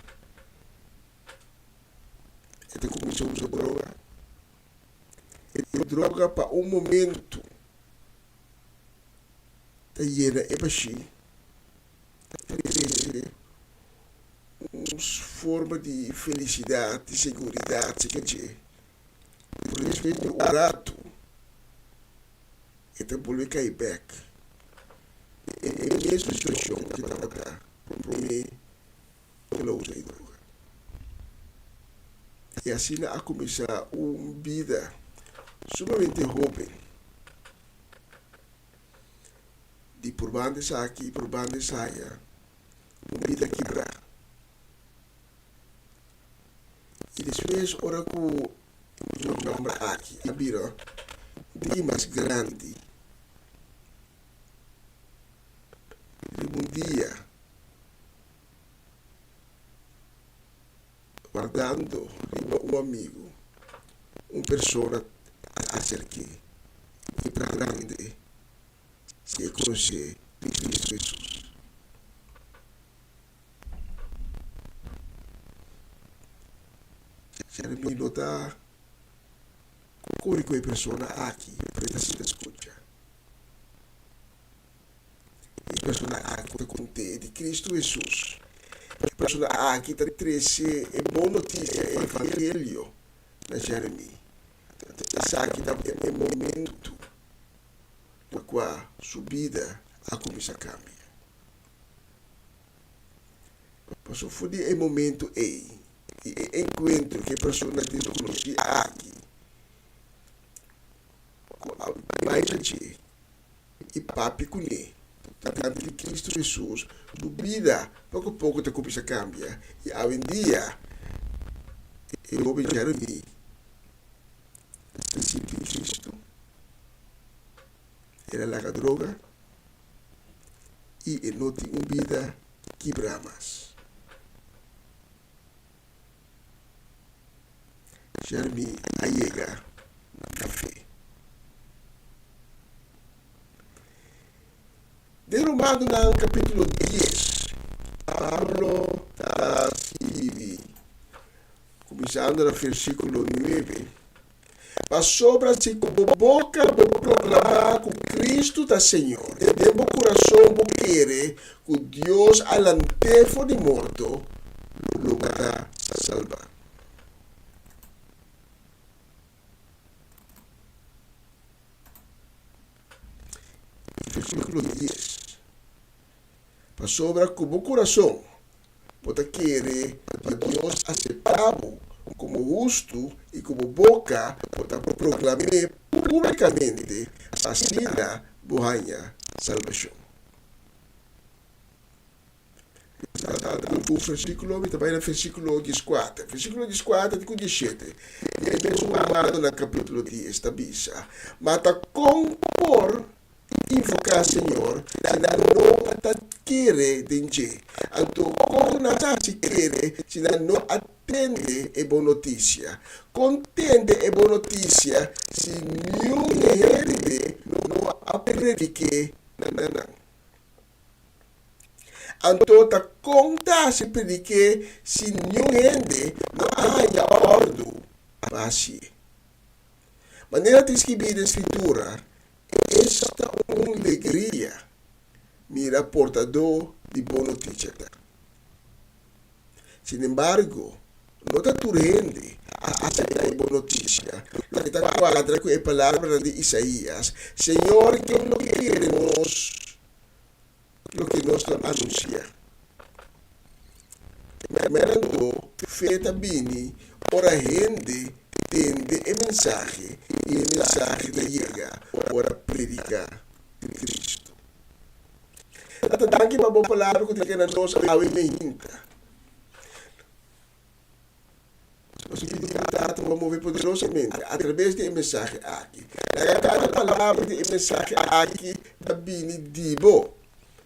e ta kuminsá usa droga. E droga pa un momento ta yena e bashí, ta trese un forma di felisidat, di seguridat serka dje. Pero despues di un ratu e ta bolbe kai bèk den e mesun situashon ku e tabata promé ku el a usa e droga. I asina a kuminsá un bida sumamente hóben di purbando esaki i purbando esaya, un bida kibrá. I despues ora ku e hòmber aki a bira un tiki mas grandi, riba un dia, wardando riba un amigu, un persona a aserk'é i pregunt'é si e konosé Kristu Hesus. Jeremy no ta kore ku e persona aki, pero e ta sinta skucha. E persona aki ta kont'é di Kristu Hesus. E persona aki ta trese e bon notisia, e evangelio na Jeremy. Esaki ta e momentu na kua su bida a kuminsá kambia. Pasobra for di e momento ei, di e enkuentro ku e persona deskonosí aki. ku a bai na dje i papia kuné tokante di Kristu Hesus, su bida poko poko ta kuminsá kambia i awendia e hoben Jeremy ta sirbi Kristu. El a laga droga i e no tin un bida kibrá mas. Jeremy a yega na fe. Den Romanonan capítulo dies, Pablo ta skirbi, kuminsando na versíkulo nuebe, Pasobra si ku bo boka bo proklamá ku Kristu ta Señor, i den bo kurason bo kere ku Dios a lant'é for di morto, lo bo ta salbá. Versíkulo dies, Pasobra ku bo kurason bo ta kere pa Dios aseptá bo komo hustu i ku bo boka bo ta proklam'é públikamente, asina bo haña salbashon. Un versíkulo, mi ta bai na versíkulo dieskuater. Versíkulo dieskuater te ku diesshete, e mesun Romanonan kapítulo dies ta bisa, Ma ta kon por Invoká Señor si nan no a ta kere den dje? Anto kon nan ta hasi kere si nan no a tende e bon notisia? Kon tende e bon notisia si niun hende no a predik'é na nan? Anto ta kon ta hasi predik'é si niun hende no a haña òrdu pa hasié? Manera tin skibí den Skritura, Esta un legria mira portadó di bon noticia ta! Sin embargo, no ta tur hende a aceptá e bon noticia, loke ta cuadra cu e palabranan di Isaías, Señor, ken lo kere nos loke nos ta anuncia? Primerando, fe ta bini ora hende tende e mensahe i e mensahe ta yega ora prediká Kristu. Tata, danki pa bo palabra ku ta keda nos awe meinta. Nos ta pidi bo Tata pa move poderosamente atraves di e mensahe aki. Laga kada palabra di e mensahe aki ta bini di bo.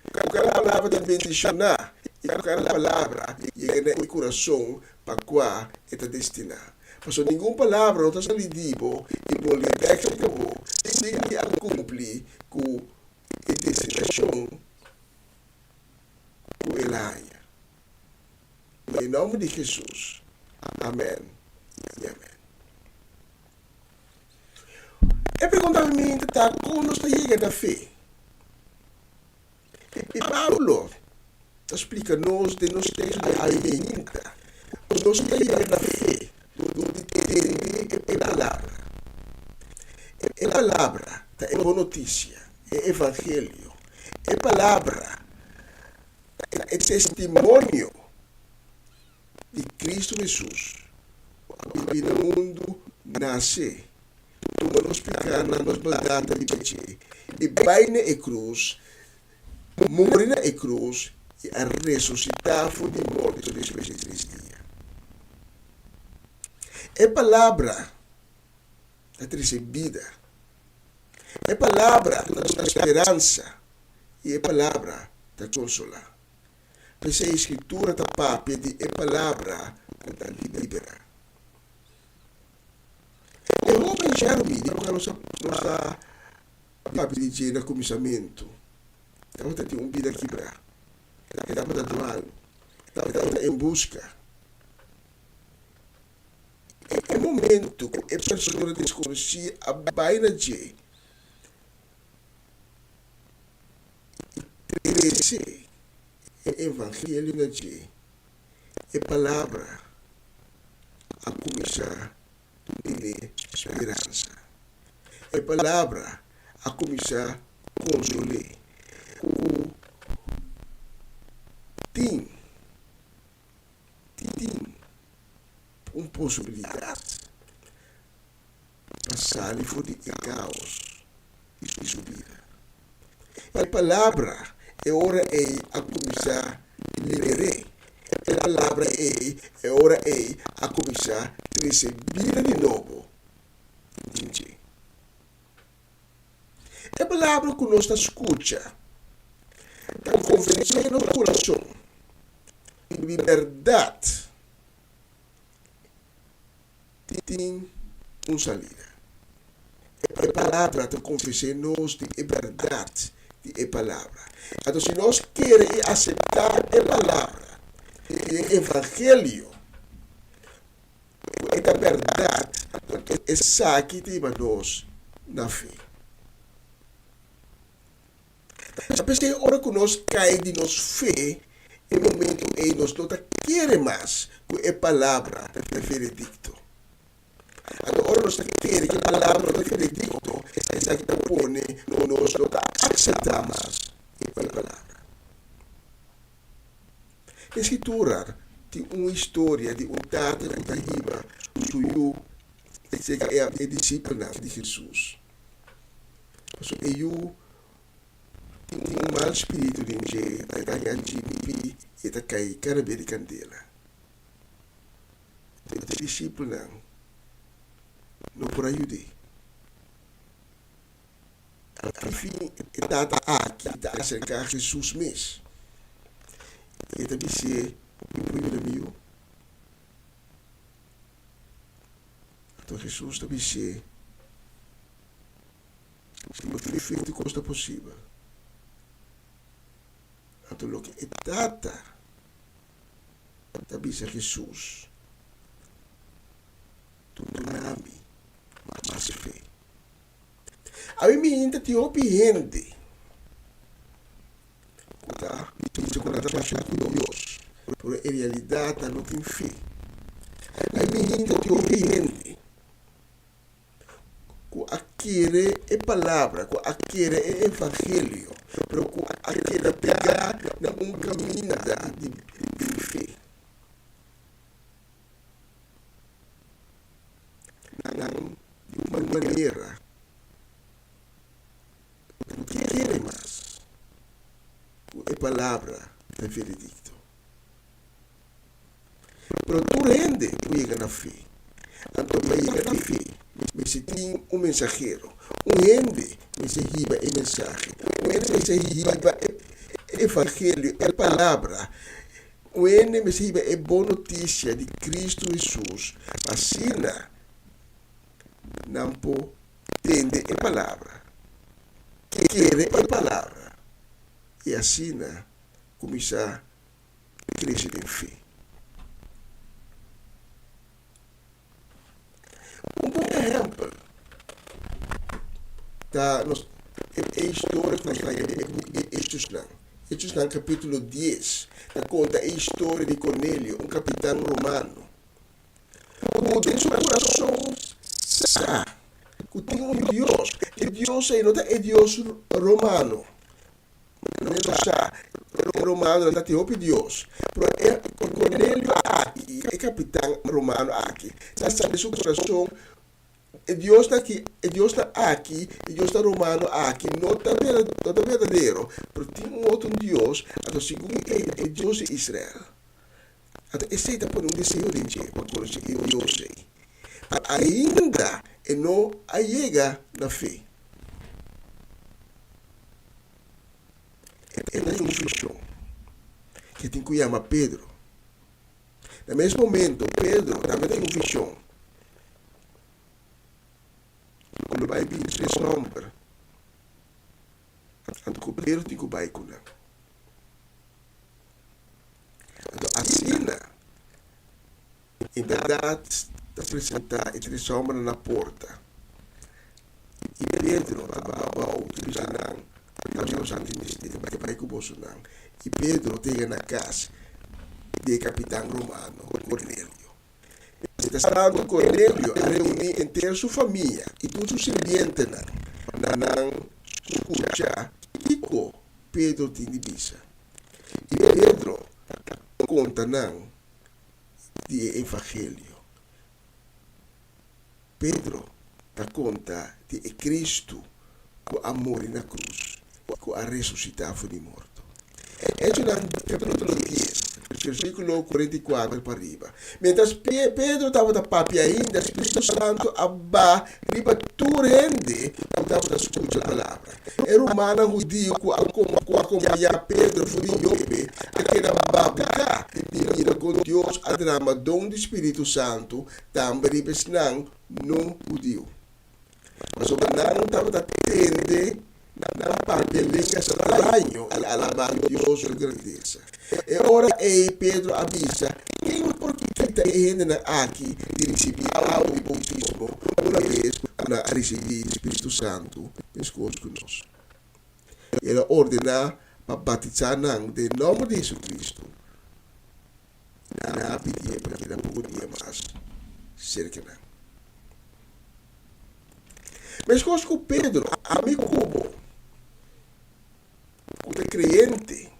Ku kada palabra ta bendishoná i ku kada palabra yega na e kurason pa kua e ta destiná. Pasobra ningun palabra no ta sali di bo i bolbe bèk serka bo sin di a kumpli ku e destinashon ku el a haña. Den nomber di Jesus. Amen y amen. E pregunta mi mente ta kon nos ta yega na fe? I Pablo ta splika nos den nos teksto di awe mainta ku nos ta yega na fe dor di tende e palabra. E palabra ta e bon notisia, e evangelio. E palabra Ta e testimonio di Cristo Hesus ku a bini na mundu, nase, tuma nos pikánan, nos maldatnan riba dje, i bai na e krus, muri na e krus i a resusitá for di morto despues di tres dia. E Palabra ta trese bida. E Palabra ta duna speransa. I e Palabra ta konsolá. P'esei e Skritura ta papia di e Palabra ku ta liberá. E hóben Jeremy di kua nos a papia di dje na kuminsamentu, tabata tin un bida kibrá. E tabata dualu. E tabata en buska. E momentu ku e persona deskonosí a bai na dje, i trese e evangelio na dje, e palabra a kuminsá dun'é speransa. E palabra a kuminsá konsol'é ku tin tin un posibilidat pa sali for di e kaos. di su bida. E palabra e ora ei a kuminsá liber'é. E palabra ei e ora ei a kuminsá trese bida di nobo den dje. E palabra ku nos ta skucha ta konvensé nos kurason di bèrdat tin un salida. E palabra ta konvensé nos di e bèrdat di e palabra. Anto si nos kere i aseptá e palabra di e evangelio ku e ta bèrdat, anto esaki ta hiba nos na fe. Ta p'esei ora ku nos kai di nos fe, e momentu ei nos no ta kere mas ku e palabra ta veredikto. Anto ora nos ta kere ku e palabra no ta veredikto, esaki ta pone ku nos no ta akseptá mas e palabra. E Skritura tin un historia di un tata ku ta hiba su yu serka e disipelnan di Hesus. Pasobra e yu tin un mal spiritu den dje, e ta haña djipi i e ta kai kada bes di kandela. E disipelnan no por a yud'é. Al fin e tata aki ta aserká Hesus mes i e ta bis'é, Mi por yuda mi yu? Anto Hesus ta bis'é, Si bo tin fe tur kos ta posibel. Anto loke e tata ta bisa Hesus, Duna mi mas fe. Awe miinta tin hopi hende ku ta bisa ku nan ta pasha ku Dios, pero en realidat nan no tin fe. Awe miinta tin hopi hende ku a kere e palabra, ku a kere e evangelio, pero ku a keda pegá na un kaminda di fe. Nan di un manera no kere mas ku e palabra ta veredikto. Pero tur hende por yega na fe. Anto pa yega na fe mester tin un mensahero. Un hende mester hiba e mensahe. Un hende mester hiba e evangelio, e palabra. Un hende mester hiba e bon notisia di Kristu Hesus pa asina nan por tende e palabra, kere e palabra i asina kuminsá krese den fe. Un bon ehèmpel ta nos e historia ku nos haña den e buki di Hechosnan. Hechosnan kapítulo dies ta konta e historia di Kornelio, un kapitan romano, ku den su kurason sa ku tin un Dios. E Dios ei no ta e Dios romano. Manera nos sa, e romanonan ta tin hopi dios. Pero e Cornelio aki, e kapitan romano aki, ta sa den su kurason, e diosnan aki, e diosnan aki, e diosnan romano aki no ta no ta berdadero, pero tin un otro dios, anto segun e ta e Dios di Israel. Anto esei ta pone un deseo den dje pa konosé e Dios ei. Pero ainda e no a yega na fe. E ta un vishon ke tin ku yama Pedro. Na mes momento, Pedro tambe ta un vishon ku lo bai bini tres hòmber, anto ku Pedro tin ku bai ku nan. Anto asina, En bèrdat ta presentá e tres hòmbernan na porta, i Pedro ta baha abou ta bisa nan, Tambe boso a tin mester pa bai ku bosonan. I Pedro ta yega na kas di e kapitan romano Kornelio. Mientrastantu Kornelio a reuní henter su famia i tur su sirbientenan pa nan skucha kiko Pedro tin di bisa. I Pedro ta konta nan di e evangelio. Pedro ta konta di e Kristu ku a muri na krus i ku a resusitá for di morto. Echonan kapítulo dies, versíkulo 44 pa riba. Miéntras Pedro tabata papia ainda, spiritu santu a baha riba tur hende ku tabata skucha palabra. E rumannan hudiu ku a kompañá Pedro for di Jope a keda babuká di mira kon Dios a drama don di spiritu santu tambe riba esnan no hudiu. Pasobra nan tabata tende nan papia lenga straño i alabá Dios su grandesa. E ora ei Pedro a bisa, Ken por kita e hendenan aki di risibí awa di boutismo una bes ku nan a risibí spiritu santu meskos ku nos? I el a ordená pa batisá nan den nòmber di Hesukristu. I nan a pidié pa keda poko dia mas serka nan. Meskos ku Pedro, ami ku bo, ku ta kreyente,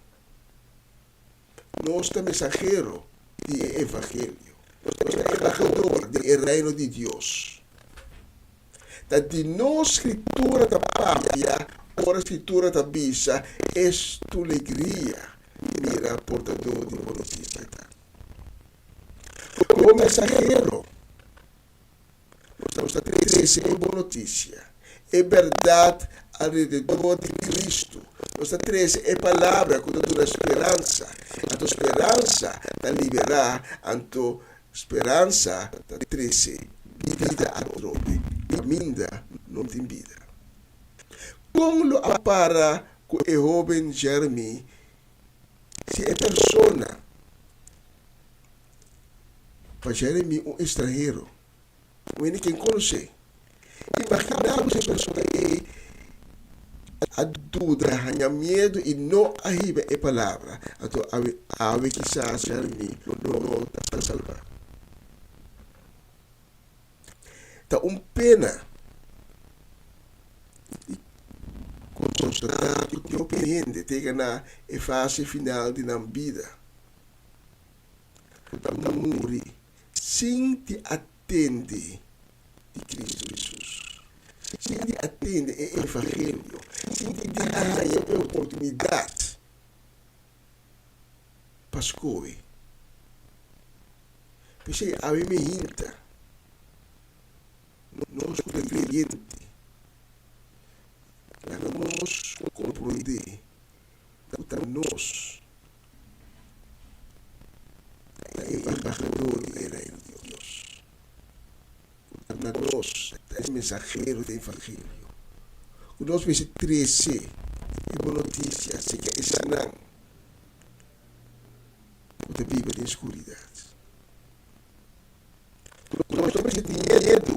nos ta mensahero di e evangelio. Nos ta embahador di e Reino di Dios. Ta di nos Skritura ta papia ora Skritura ta bisa, Es tu legria mira portadó di bon notisia ta. Komo mensahero, nos ta trese e bon notisia, e bèrdat alrededor di Kristu. Nos ta trese e palabra ku ta duna speransa. Anto speransa ta liberá, anto Speransa ta trese bida atrobe kaminda no tin bida. Kon lo a para ku e hóben Jeremy si e persona pa Jeremy un estranhero, un hende ken konosé? Imaginá bo si e persona ei a duda, haña miedu i no a hiba e palabra, anto awe, awe kisas Jeremy lo no ta salbá. Ta un pena di konstatá ku tin hopi hende ta yega na e fase final di nan bida ku ta muri sin di a tende di Cristo Hesus, sin di a tende e evangelio, sin di a haña e oportunidad pa scohe. P'esei awe mi hinta nos cu ta creyente, laga nos comprende cu ta nos ta e embahador di e Reino di Dios. Ku ta nos ta e mensahero di e evangelio. Ku nos mester trese e bon notisia aserka esnan ku ta biba den skuridat. Ku nos no mester tin miedu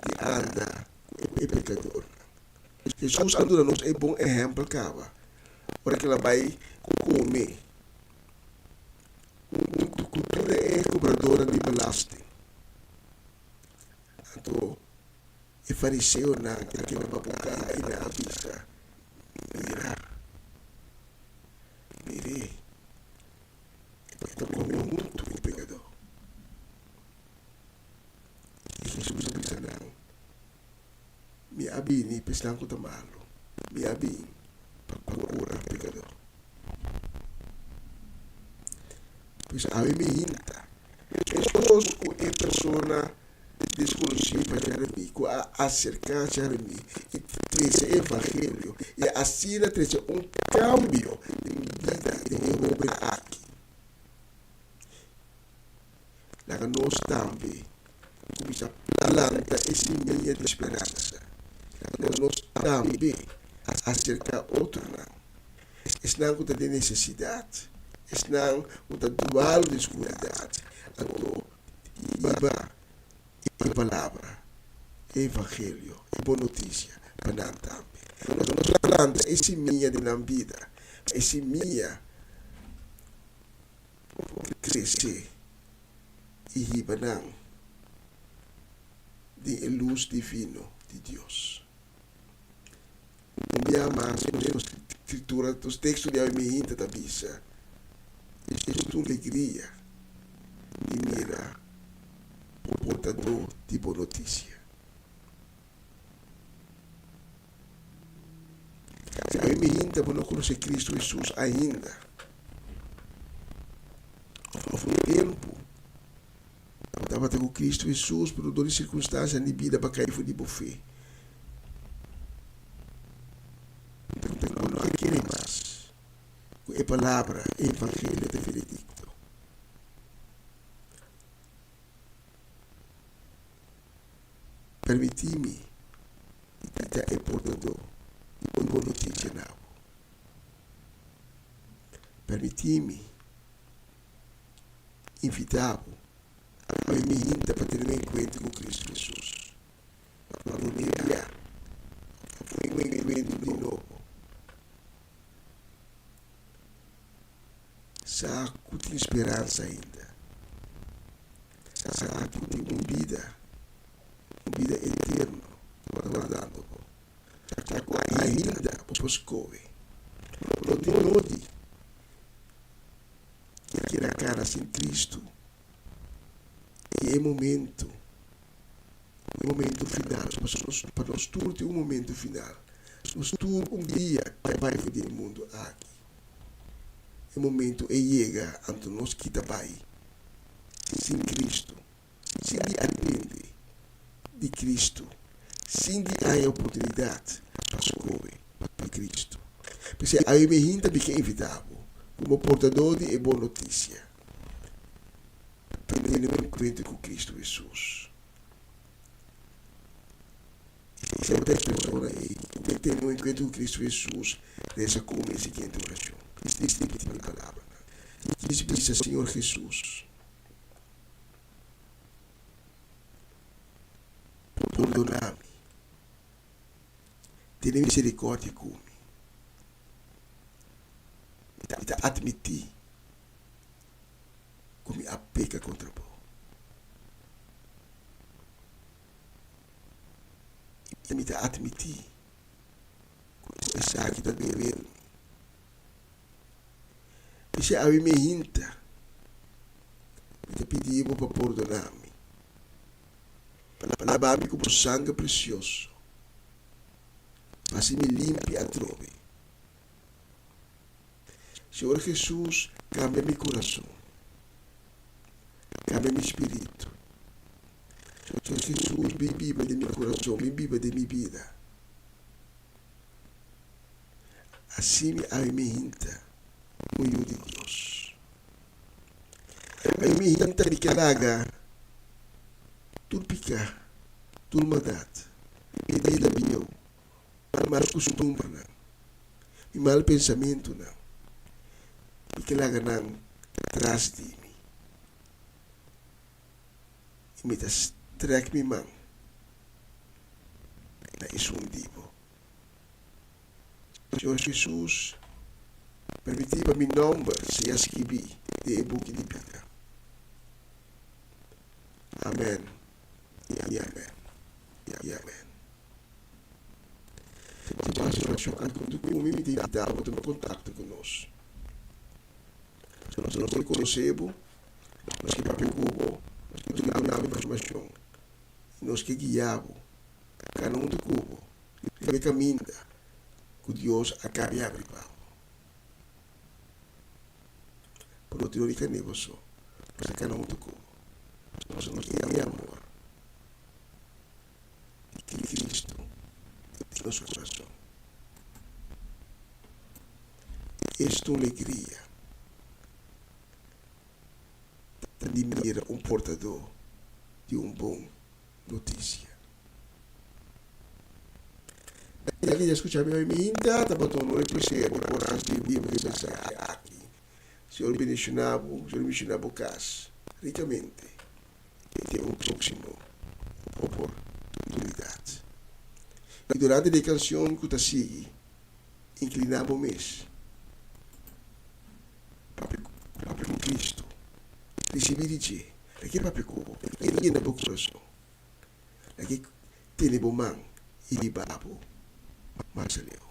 di anda ku e pekadornan. Hesus a duna nos e bon ehèmpel kaba ora ku el a bai kome huntu ku tur e kobradónan di belasting. Anto e fariseonan a keda babuká i nan a bisa, Mira, mir'é, e ta kome huntu ku pekadó. I Hesus a bisa nan, Mi a bini pa esnan ku ta malu, mi a bin pa kura pekadó. Pues awe mi hinta meskos ku e persona deskonosí pa Jeremy ku a aserká Jeremy i trese e evangelio i asina trese un kambio den bida di e hóben aki. Laga nos tambe kuminsá planta e simia di speransa. Laga nos tambe aserká otronan, esnan ku ta den nesesidat, esnan ku ta dualu den skuridat. Anto hiba e palabra, e evangelio, e bon notisia pa nan tambe. Laga nos planta e simia den nan bida, e simia por krese i hiba nan den e lus divino di Dios. Un bia mas nos skritura, nos teksto di awe meinta ta bisa, Es un legria di mira portadó di bon notisia. Awe mi hinta bo no konosé Kristu Hesus ainda. Òf un tempu bo tabata ku Kristu Hesus, pero dor di sirkunstansianan di bida bo a kai for di bo fe. Bo no a kere mas ku e palabra, e evangelio ta veredikto. Permití mi di ta e portadó di bon notisia na bo. Permití mi invitá bo pa mi hinta pa tene un enkuentro ku Kristu Hesus, pa promé bia òf un enkuentro di nobo. Sa ku tin speransa ainda. Sa ku tin un bida, un bida eterno ta wardando bo. Sa ku ainda bo por skohe. No tin nodi keda kana sin Kristu i e momento, e momento final, pasobra pa nos tur tin un momento final. Nos tur un dia ta bai for di e mundu aki. E momento ei yega, anto nos kita bai sin Cristo, sin di arepenti di Cristo, sin di haña oportunidad pa scohe pa Cristo. P'esei awe mi hinta mi ke invita bo como portador di e bon noticia pa tene un encuentro cu Cristo Jesus. Si bo ta e persona ei ku ke tene un enkuentro ku Kristu Hesus, resa ku mi e siguiente orashon. Ripití mi palabranan. Djis bisa, Señor Hesus, pordoná mi. Tene miserikòrdia ku mi. Mi ta atmití ku mi a peka kontra bo. I mi ta atmití ku esaki ta deber mi. P'esei awe mi hinta, mi ta pidi bo pa pordoná mi, pa laba mi ku bo sanger presioso, pa hasi mi limpi atrobe. Señor Hesus, kambia mi kurason, kambia mi spiritu. Señor Hesus, bin biba den mi kurason, bin biba den mi bida. Asi mi awe mi hinta un yu di Dios. Awe mi hinta mi ke laga tur piká, tur maldat, mi bida bieu, Mi mal kustumbernan, mi mal pensamentunan, mi ke laga nan tras di mi. I mi ta strèk mi man na esun di bo. Señor Jesus, permití pa mi nòmber sea skibí den e buki di bida. Amèn i amèn i amèn. Si bo hasi orashon aki huntu ku mi, mi ta invitá bo tuma kontakto ku nos. Nos ke konosé bo, nos ke papia ku bo, nos ke duna bo informashon i nos ke guia bo kana huntu ku bo riba e kaminda ku Dios a kaba yabri pa bo. Por no tin ora di kane bo so, nos ta kana huntu ku bo, pasobra nos tin e amor. di Cristo den nos corazon. Esta un legria ta di mira un portador di un bon noticia. Ya que ya scucha mi hoy mi hinta tabata un honor y placer di por transcribi e mensahe aki. Señor bendiciona bo, Señor bendiciona bo cas ricamente. E un próksimo oportunidat. I durante di e kanshon ku ta sigui, inkliná bo mes papia ku Kristu, risibí di dje. Lag'é papia ku bo, lag'é yena bo kurason, lag'é tene bo man i hiba bo mas aleu.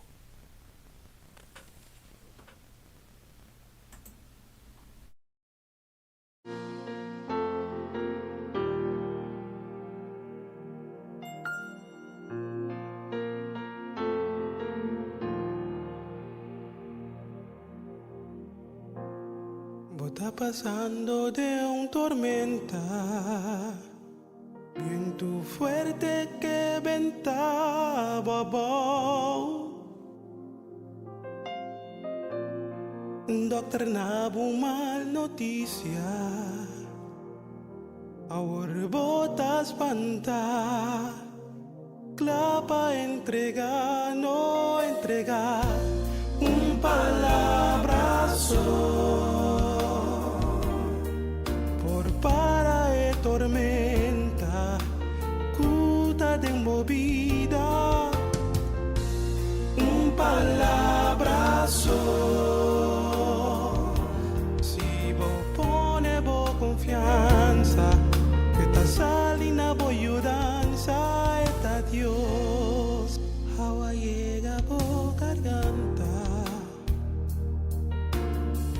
ta pasando den un tormenta, bientu fuerte ke benta bo abou. Dokter na bo mal notisia, awor bo ta spanta. Kla pa entregá, no entregá. Un palabra so por para e tormenta ku ta den bo bida. Un palabra so, si bo pone bo konfiansa, e ta sali na bo yudansa, e ta Dios. Awa yega bo garganta,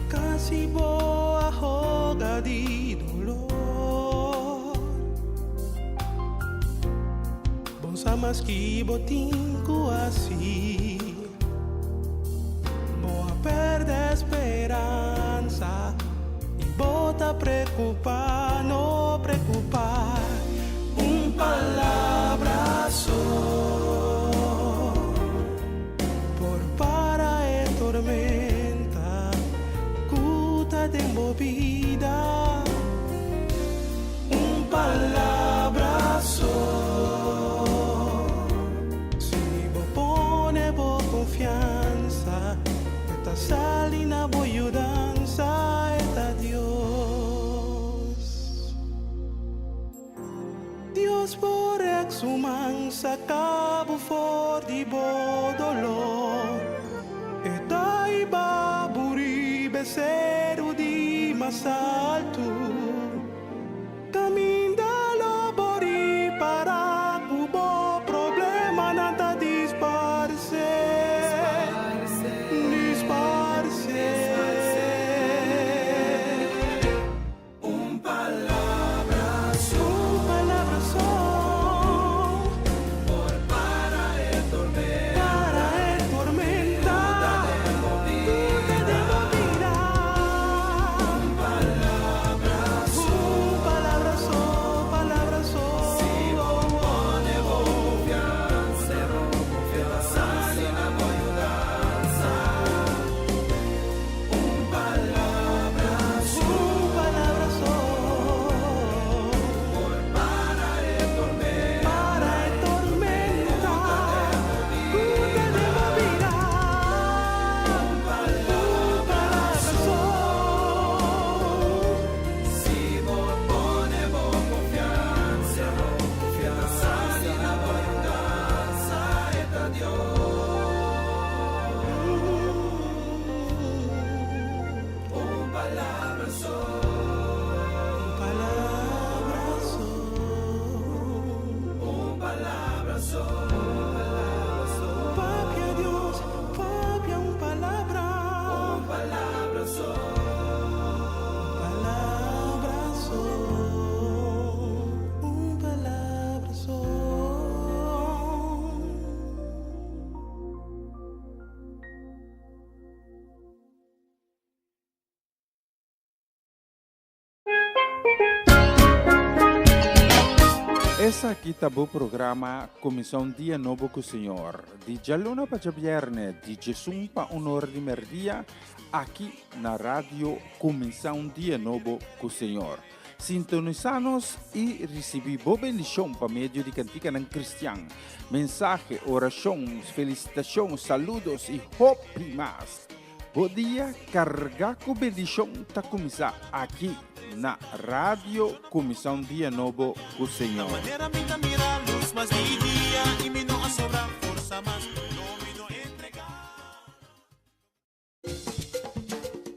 kasi bo a hoga di dolor. Bo sa mas ki bo tin ku hasi, bo a pèrdè speransa i bo ta preokupá, no preokupá. Un palabra so por para e tormenta ku ta den bo bida. Un palabra so, si bo pone bo konfiansa, e ta sali na bo yudansa, e ta Dios. Dios por rèk su man saka bo for di bo doló. E ta hiba bo riba e seru di mas altu. Kaminda lo bo ripará ku bo problemanan ta disparsé, disparsé. Un palabra so, un palabra so por para e tormenta, para e tormenta ku ta den bo bida. Un palabra so, un palabra so, palabra so. Si bo pone bo konfiansa, e ta sali na bo yudansa. Un palabra so, un palabra so por para e tormenta, para e tormenta ku ta den bo bida. Un palabra so, si bo pone bo konfiansa, e ta sali na bo yudansa, e ta Dios. Un palabra so, un palabra so, un palabra so. Papia Dios, papia un palabra, un palabra so, un palabra so, un palabra so. Esaki ta bo programa Kuminsá un Dia Nobo ku Señor, di djaluna pa djabièrnè di djesun pa un ora di mèrdia, aki na Radio Kuminsá un Dia Nobo ku Señor. Sintonisá nos i risibí bo bendishon pa medio di kantikanan kristian, mensahe, orashon, felisitashon, saludos i hopi mas. Bo dia kargá ku bendishon ta kuminsá aki na Radio Kuminsá un Dia Nobo ku Señor.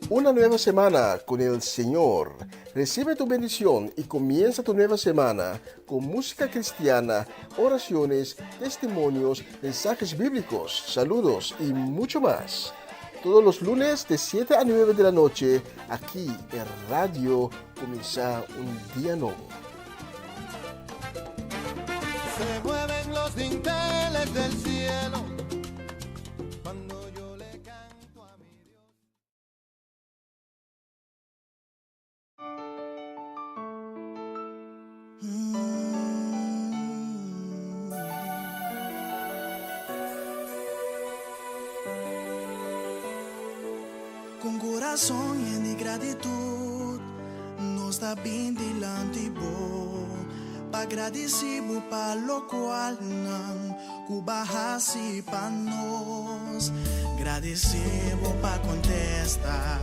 Una nueva semana con el Señor. Recibe tu bendición y comienza tu nueva semana con música cristiana, oraciones, testimonios, mensajes bíblicos, saludos y mucho más. Todos los lunes de 7 a 9 de la noche, aquí en Radio Comienza un Día Nuevo. Se mueven los dinteles del cielo cuando yo le canto a mi Dios. kurason yen di gratitut nos ta bin dilanti bo pa gradisí bo pa lokualnan ku bo a hasi pa nos. Gradisí bo pa kontesta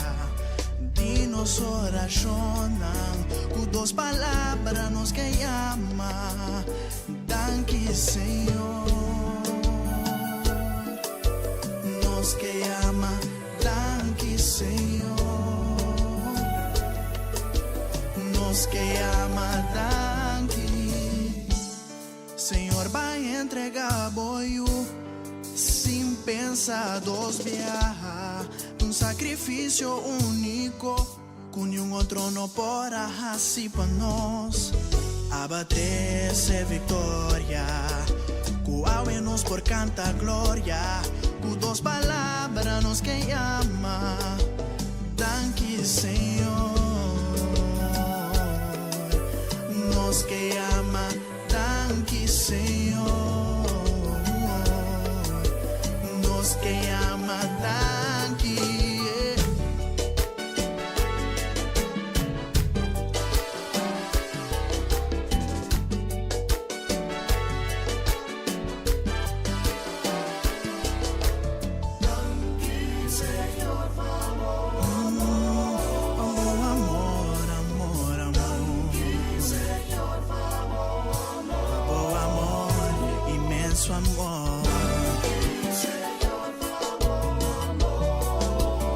di nos orashonnan ku dos palabra nos ke yama danki Señor. Nos ke yama danki Señor. Nos ke yama danki. Señor b'a entrega bo yu sin pensa dos biaha un sacrificio unico cu niun otro no por a haci pa nos. Aba trece victoria cu awe nos por canta gloria cu dos palabra nos ke yama danki Señor. Nos ke yama danki Señor. Nos ke yama danki. Danki Señor pa bo amor. Pa bo amor, amor, amor. Danki Señor pa bo amor. Pa bo amor, inmenso amor. Danki Señor pa bo amor.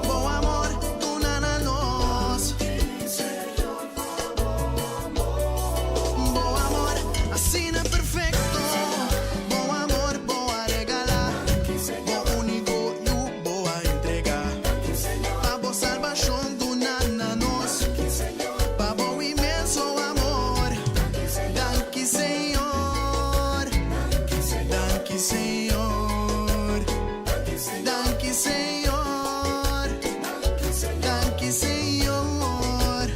Bo amor duna na nos. Danki Señor pa bo amor. Bo amor asina perfecto. Bo amor bo a regala. Bo único yu bo a entrega. Pa bo salbacion duna na nos. Pa bo inmenso amor. Danki Señor. Danki Señor. Danki Señor. Danki Señor.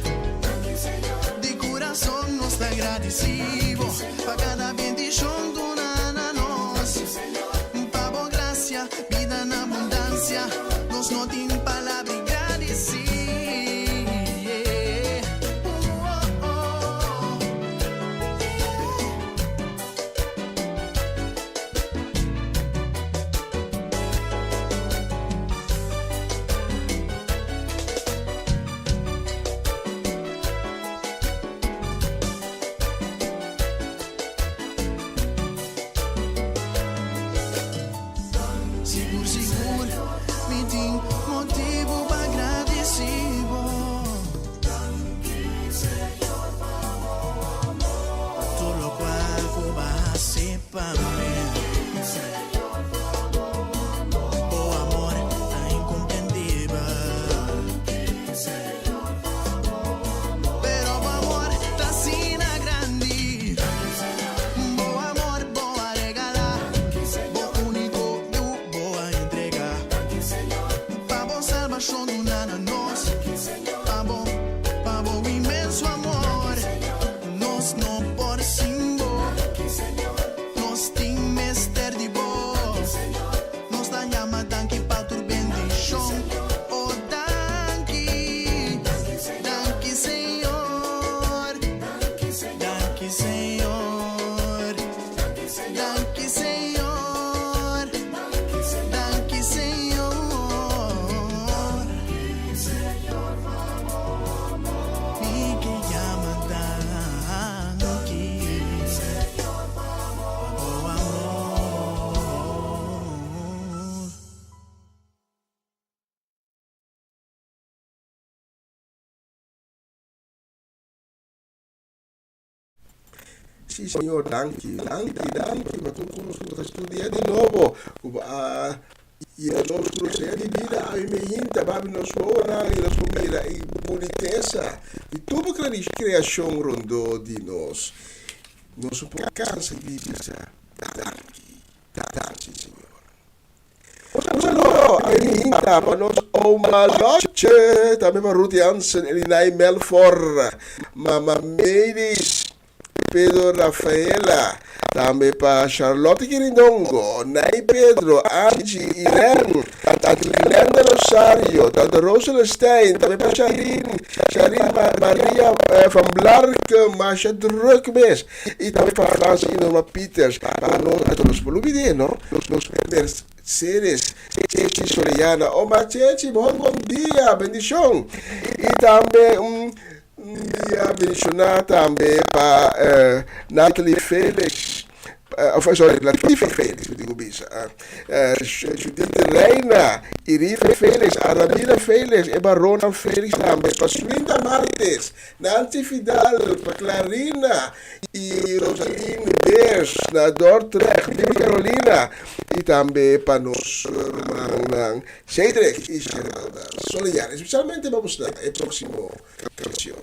Di curason nos ta agradeci bo pa cada bendicion duna na nos. Pa bo gracia, bida na abundancia, nos no tin palabra y gradici. Sigur sigur mi tin motibu pa gradisí bo. Pa tur lokual ku bo a hasi pa mi. Bo amor ta inkomprendibel. Pero bo amor ta asina grandi. Bo amor bo a regalá. Bo úniko yu bo a entregá. Pa bo salbashon duna na nos. Pa bo, pa bo inmenso amor. Nos no por sin bo. Nos tin mester di bo. Nos ta yama danki pa tur bendishon. Oh danki, danki Señor. Danki Señor. Danki Señor. Danki Señor. Mi ke yama danki pa bo amor. Sí, Señor, danki, danki, danki pa tur kos ku ta studia di nobo, ku bo a yena nos ku nos di bida awe meinta, babi nos wowonan i nos por mira e bunitesa di tur bo kreashon rondó di nos. Nos no por kansa di bisa danki, danki, Señor. Un saludo a Hinta pa nos oma Lotje, tambe pa Ruth Jansen, Elinay Melfor, Mama Melis, Pedro Rafaela, tambe pa Charlotte Quirindongo, Nay Pedro, Angie, Irene, Tante Glenda Rosario, Tante Rosa Celestijn, tambe pa Charine, Charine Maria van Blarke, masha druk mes, y tambe pa Frans y Norma Pieters, pa nos, anto nos por lubidé, no, nos Mercedes, Chechi Soriana, Oma Chechi, bon bon dia, bendicion. Y tambe un dia bendicioná tambe pa Natalie Felix, of sorry, Latifa Felix, mi tin ku bisa, Judith Reina, Irina Felix, Aramina Felix, e baronnan Felix tambe, pa Swinda Martes, Nancy Vidal, pa Clarina y Rosaline Beers na Dordrecht, Bibi Carolina y tambe pa nos rumannan Cedric y Geralda Solear. Especialmente pa busna e proximo cancion.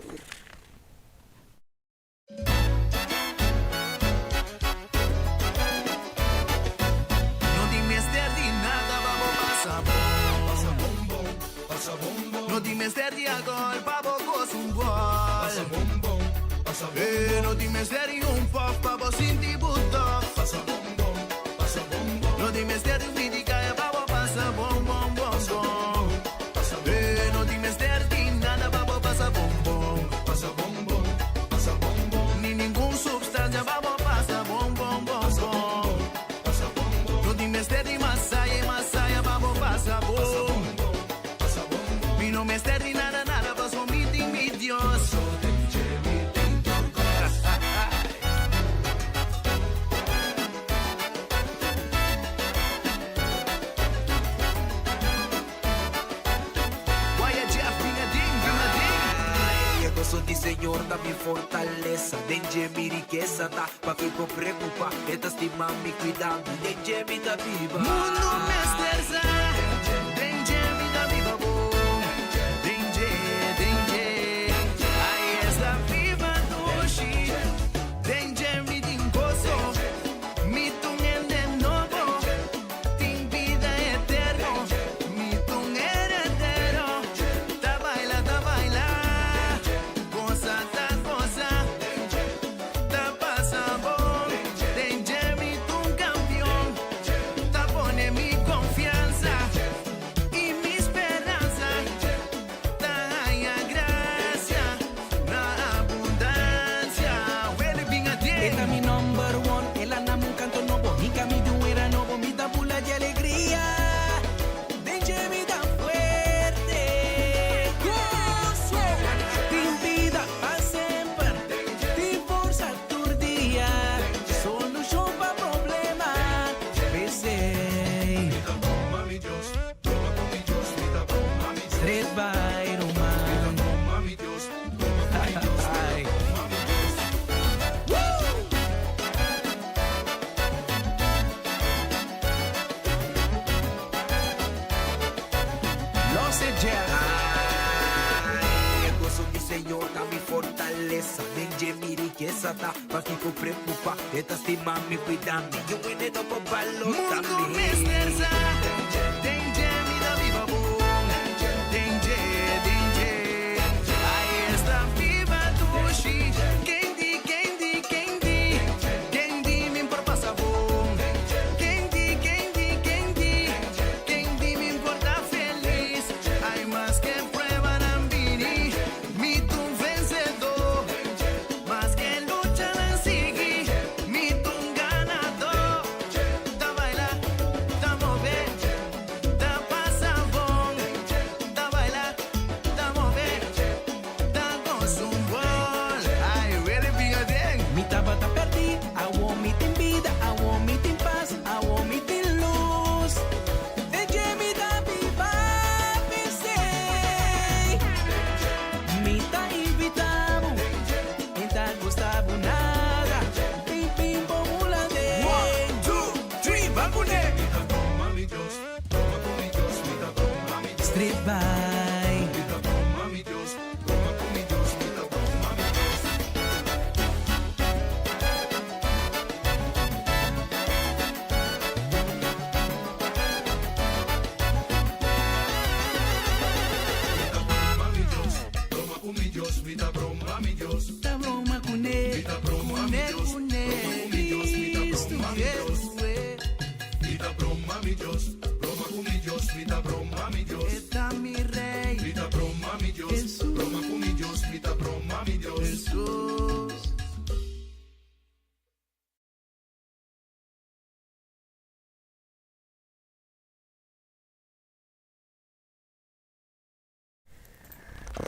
No tin mester di nada pa bo pasa bon. Pasa bon bon, pasa bon bon. No tin mester di alcohol pa bo goza un bol. Pasa bon bon, pasa bon bon. No tin mester di un puff pa bo sinti bo tof. Pasa bon bon, pasa bon bon. No tin mester di un midi kaya pa bo pasa bon bon bon bon. Pasa bon bon. No tin mester di nada pa bo pasa bon bon. Pasa bon bon, pasa bon bon. Ni ningun substancia pa bo pasa bon bon bon bon. Pasa bon bon. No tin mester di masaya y masaya pa bo pasa bon. Pasa bon bon, pasa bon bon. Mi no mester di nada nada paso mi tin mi Dios. Paso den dje mi tin tur cos. Waya Jeff bin adin, bin adin. E goso di Señor ta mi fortalesa, den dje mi rikesa ta, pakiko preocupa, e ta stima mi, cuida mi, den dje mi ta biba. Mundo mester sa, den dje mi ta biba bon, den dje, den dje, ai esta biba dushi, den dje mi tin goso, mi t'un hende nobo. Tin bida eterno, mi t'un heredero. Ta baila, ta baila, goza, ta goza, ta pasa bon. Den dje mi t'un campeon, ta pone mi confianza y mi speranza. Ta haña gracia na abundancia. Wele bin adén. E ta mi number one, el a nami un canto nobo, hinca mi di un era nobo, mi ta bula di alegria, den dje mi ta fuerte. Gozo, tin bida pa semper, tin forsa tur dia, solucion pa problema, p'esey. Straight by Roman. Ay. Los e Jeff. Ay, e goso di Señor ta mi fortalesa, den dje mi rikesa ta, pakiko preocupa, e ta stima mi, cuida mi, yu wende no por balota Mundo mi. mester sa, den dje mi ta biba bon, den dje, den dje, ai esta biba dushi, ken di, ken di, ken di, ken di mi por pasa bon, ken di, ken di, ken di, ken di mi por ta felis, ai maske pruebanan bini, mi t'un vencedor. Maske luchanan sigui, mi t'un ganador. Ta baila, ta move, ta.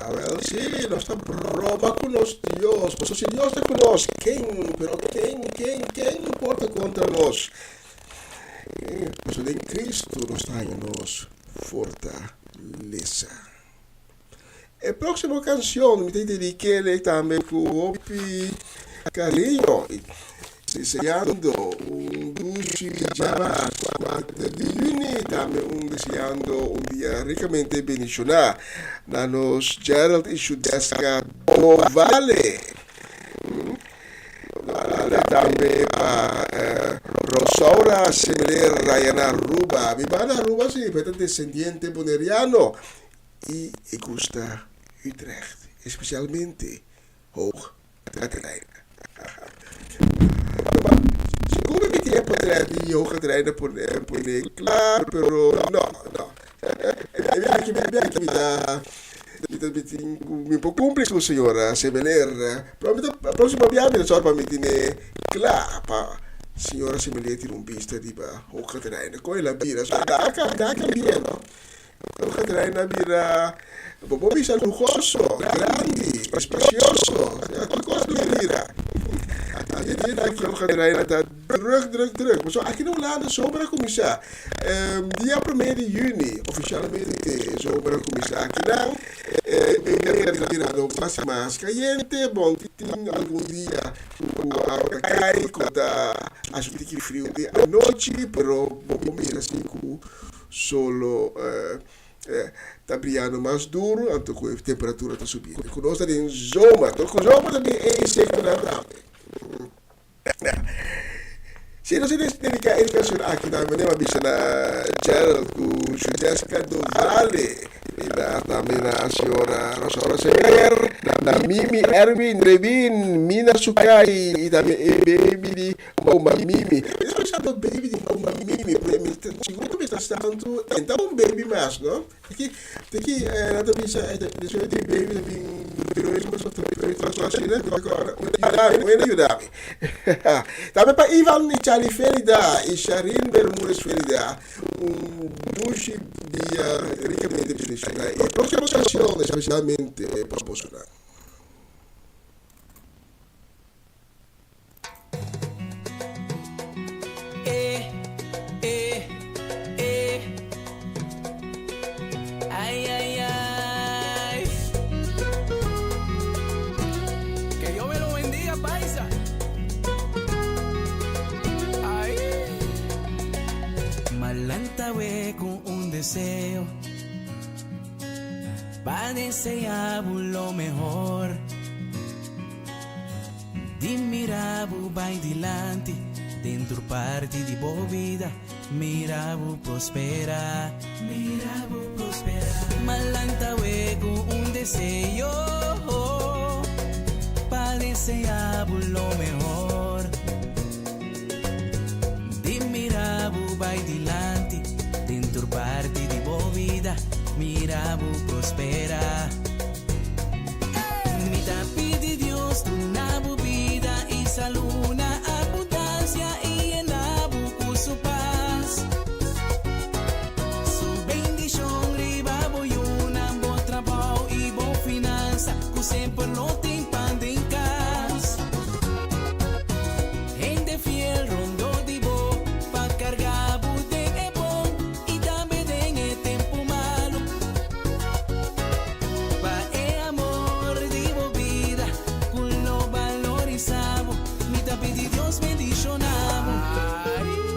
Awel, sí, nos ta broma ku nos Dios, pasobra si Dios ta ku nos, ken, pero ken, ken, ken lo por ta kontra nos? Pasobra den Cristo nos ta haña nos fortalesa. E próksimo kanshon mi ta dedik'é tambe ku hopi kariño i deseando un dushi djamas kuater di yüni, tambe un deseando un dia rikamente bendishoná na nos Gerald i Shudeska Dovale. Dovale tambe pa Rosaura Semeler Rayana Aruba. Mi banda Aruba si, pero e ta desendiente boneriano. I e gusta Utrecht, especialmente Hoog Catharijne. Sigur mi tin e potret di Hoog Catharijne pone kla, pero no, no. E biaha e biaha mi ta mi ta mi tin ku mi por kumpli ku señora Semeler, pero mi ta próximo biaha mi ta sòru pa mi tine kla pa señora Semeler tin un bista riba Hoog Catharijne, kon el a bira. So da a kambia no. Loke trae na bira bo por bisa luhoso, grandi, espacioso, tur kos lo bira. Ati dia aki loke trae na ta druk, druk, druk. Pasobra aki na Hulanda zomer a kuminsá. Dia promé di yüni ofishalmente zomer a kuminsá akinan. E weer ta birando mas i mas kayente. Bon, tin algun dia ku awa ta kai, ku ta hasi un tiki friu di anochi, pero bo por mira si ku Solo ta briando mas duro anto ku e temperatura ta subiendo. Ku nos ta den zomer, to ku zomer ta bin e insektonan tambe. Si nos a dediká e kanshon aki tambe manera mi a bisa na Gerald ku Judeska Dovale i na tambe na señora Rosaura Sevier, na Mimi Erwin Revin, Mina Sukai i tambe e baby di Oma Mimi. Mi ta pensando baby di Oma Mimi, porque mi ta sigur ku mi ta tantu e ta un baby mas, no? Aki, aki nan ta bisa, despues di baby ta bin dois mas of tres mas of asina, mi ta kòrda. Yuda mi, wena yuda mi. Tambe pa Ivan i Charlie Felida i Sharin Bermudez Felida, un dushi dia rikamente bendishoná. E próksimo kanshon espesialmente pa bosonan. Eh, eh, eh. Ay, ay, ay. Que Dios me lo bendiga, paisa. Ay. Malanta we con un deseo. Pa deseá bo lo mehor. Di mira bo bai dilanti den tur parti di bo bida. Mira bo prospera. Mira bo prospera. Malanta we ku un deseo. Pa deseá bo lo mehor. Di mira bo bai dilanti den tur parti di bo bida. Mira bo prospera. Mi ta pidi Dios duna bo bida i salú na abundansia i yena bo ku su pas. Su bendishon riba bo yunan, bo trabou i bo finansa, ku semper lo tin pan den kas. Hende fiel rondó di bo pa karga bo den e bon i tambe den e tempu malu. Pa e amor di bo bida ku lo balorisa bo, mi ta pidi Dios bendishona bo.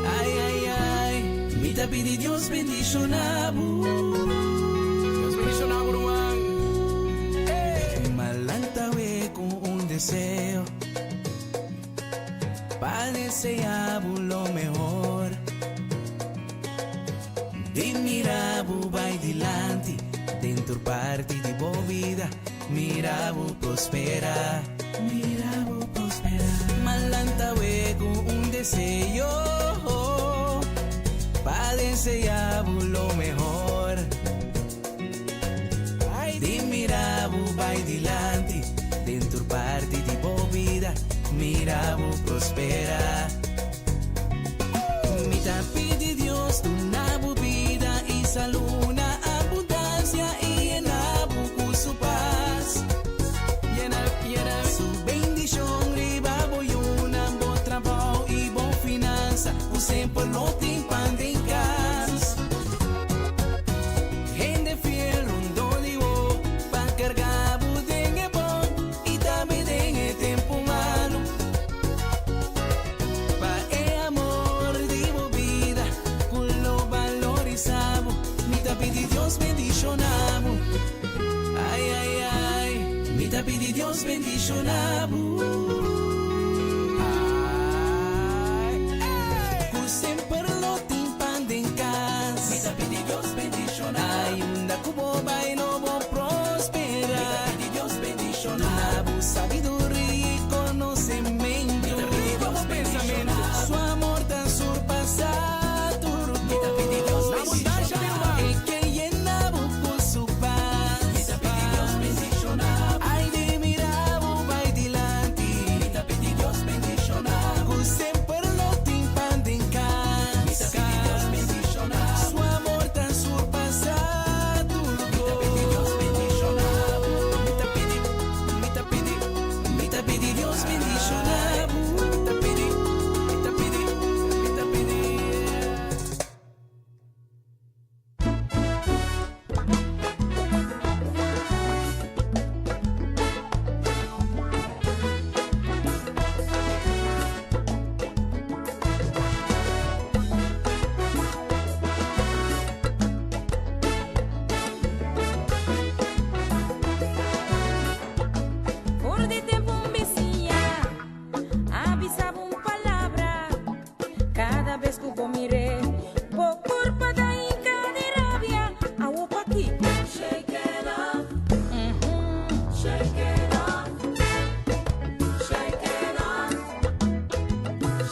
Ai, ai, ai, mi ta pidi Dios bendishona bo. Dios bendishona bo, ruman. Malanta we ku un deseo. Pa desea bo lo mehor. Di mira bo bai dilanti den tur parti di bo bida. Mira bo prospera. Mira bo prospera. Malanta we ku un deseo. Pa desea bo lo mehor. Di mira bo bai dilanti den tur parti di bo bida, mira bo prospera. Mi ta pidi Dios duna bo bida i salú na abundansia i yena bo ku su pas. Ku semper lo tin pan den kas. Hende fiel rondó di bo pa karga bo den e bon i tambe den e tempu malu. Pa e amor di bo bida ku lo balorisá bo, mi ta pidi Dios bendishoná bo. Ai ai ai, mi ta pidi Dios bendishoná bo. Ai ei. Ku semper lo tin pan den kas. Mi ta pidi Dios bendishoná. Ai unda ku bo bai lo bo prosperá. Mi ta pidi Dios bendishoná. Duna bo sabiduria i konosementu. Mi ta pidi Dios bendishoná. Su amor ta surpasá tur kos. Mi ta pidi Dios bendishoná. E ke yena bo ku su pas. Mi ta pidi Dios bendishoná. Ai di mira bo bai dilanti. Mi ta pidi Dios bendishoná. Ku semper lo tin pan den kas. Mi ta pidi Dios bendishoná. Su amor ta surpasá tur kos. Mi ta pidi Dios bendishoná. Mi ta pidi, mi ta pidi, mi ta pidi Dios bendishoná. Mi ta pidi, mi ta pidi, mi ta pidi. For di tempu un bisiña a bisa bo un palabra. Kada bes ku bo mir'é, bo kurpa ta hinka di rabia. Awo pakiko? Shake it off, shake it off, shake it off,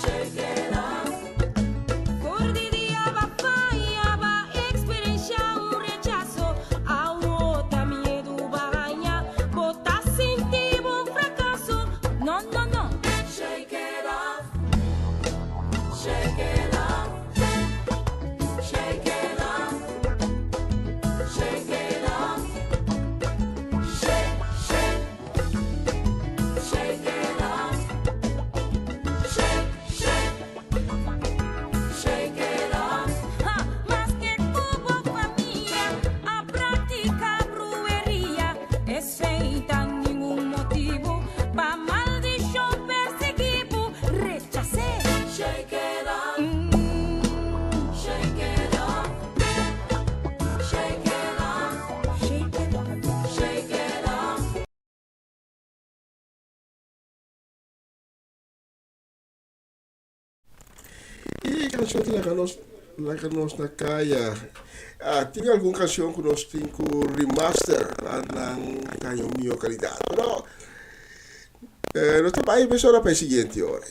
shake it off. For di dia b'a faya, b'a eksperenshá un rechaso. Awo ta miedu b'a haña, bo ta sinti bo un frakaso. No, no, no. Shake it off, shake it off, shake it off, shake it off, shake, shake, shake it off, shake, shake, shake it off. Ha, maske ku bo famia a praktiká brueria, esei ta ningun motibu pa maldishon persiguí bo. Rechas'é. Shake it off, shake it off, shake it off, shake it off, shake it off. E kanshon ta laga nos laga nos na kaya. Ah, tin algun kanshon ku nos tin ku remaster pa nan ta haña un mihó kalidat. Pero eh, nos ta bai mesora pa e siguiente ora.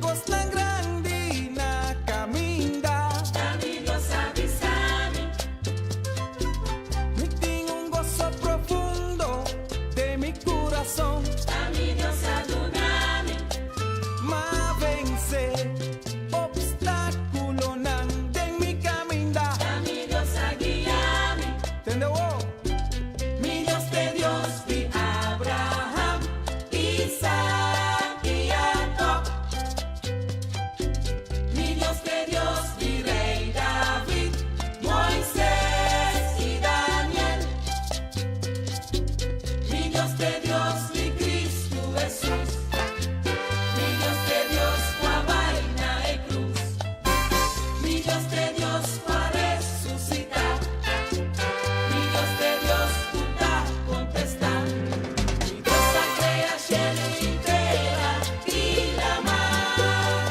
kosnan grandi na kaminda. Ta mi Dios a bisa mi. Mi tin un goso profundo den mi kurason. Ta mi Dios a duna mi. M'a vense opstakulonan den mi kaminda. Ta mi Dios a guia mi. Tende awor. Mi Dios t'e Dios di Abraham, Isaac i Jacob. Mi Dios t'e Dios di Rey David, Moises i Daniel. Mi Dios t'e Dios di Cristo Jesus. Mi Dios t'e Dios ku a bai na e krus. Mi Dios t'e Dios ku a resusitá. Mi Dios t'e Dios ku ta kontestá. Mi Dios a krea shelu i tera i laman.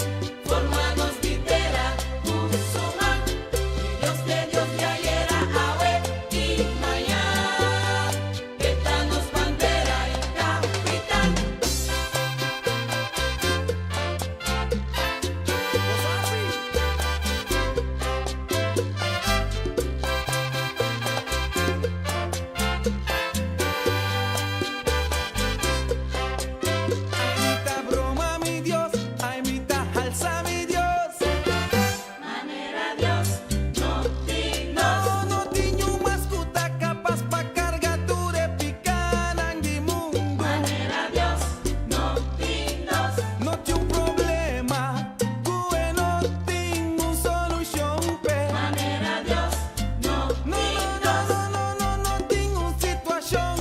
Forma nos di tera ku su man. Mi Dios t'e Dios di ayera, awe i mañan. E ta nos bandera i kapitan. Ai mi ta broma mi Dios, ai mi ta halsa mi Dios. Manera Dios no tin No, dos. no tin niun mas ku ta kapas pa karga tur e pikanan di mundu. Manera Dios no tin dos. No tin un problema ku e no tin un solushon p'e. Manera Dios no No, tin no, no, dos. no, no, no, no tin un situashon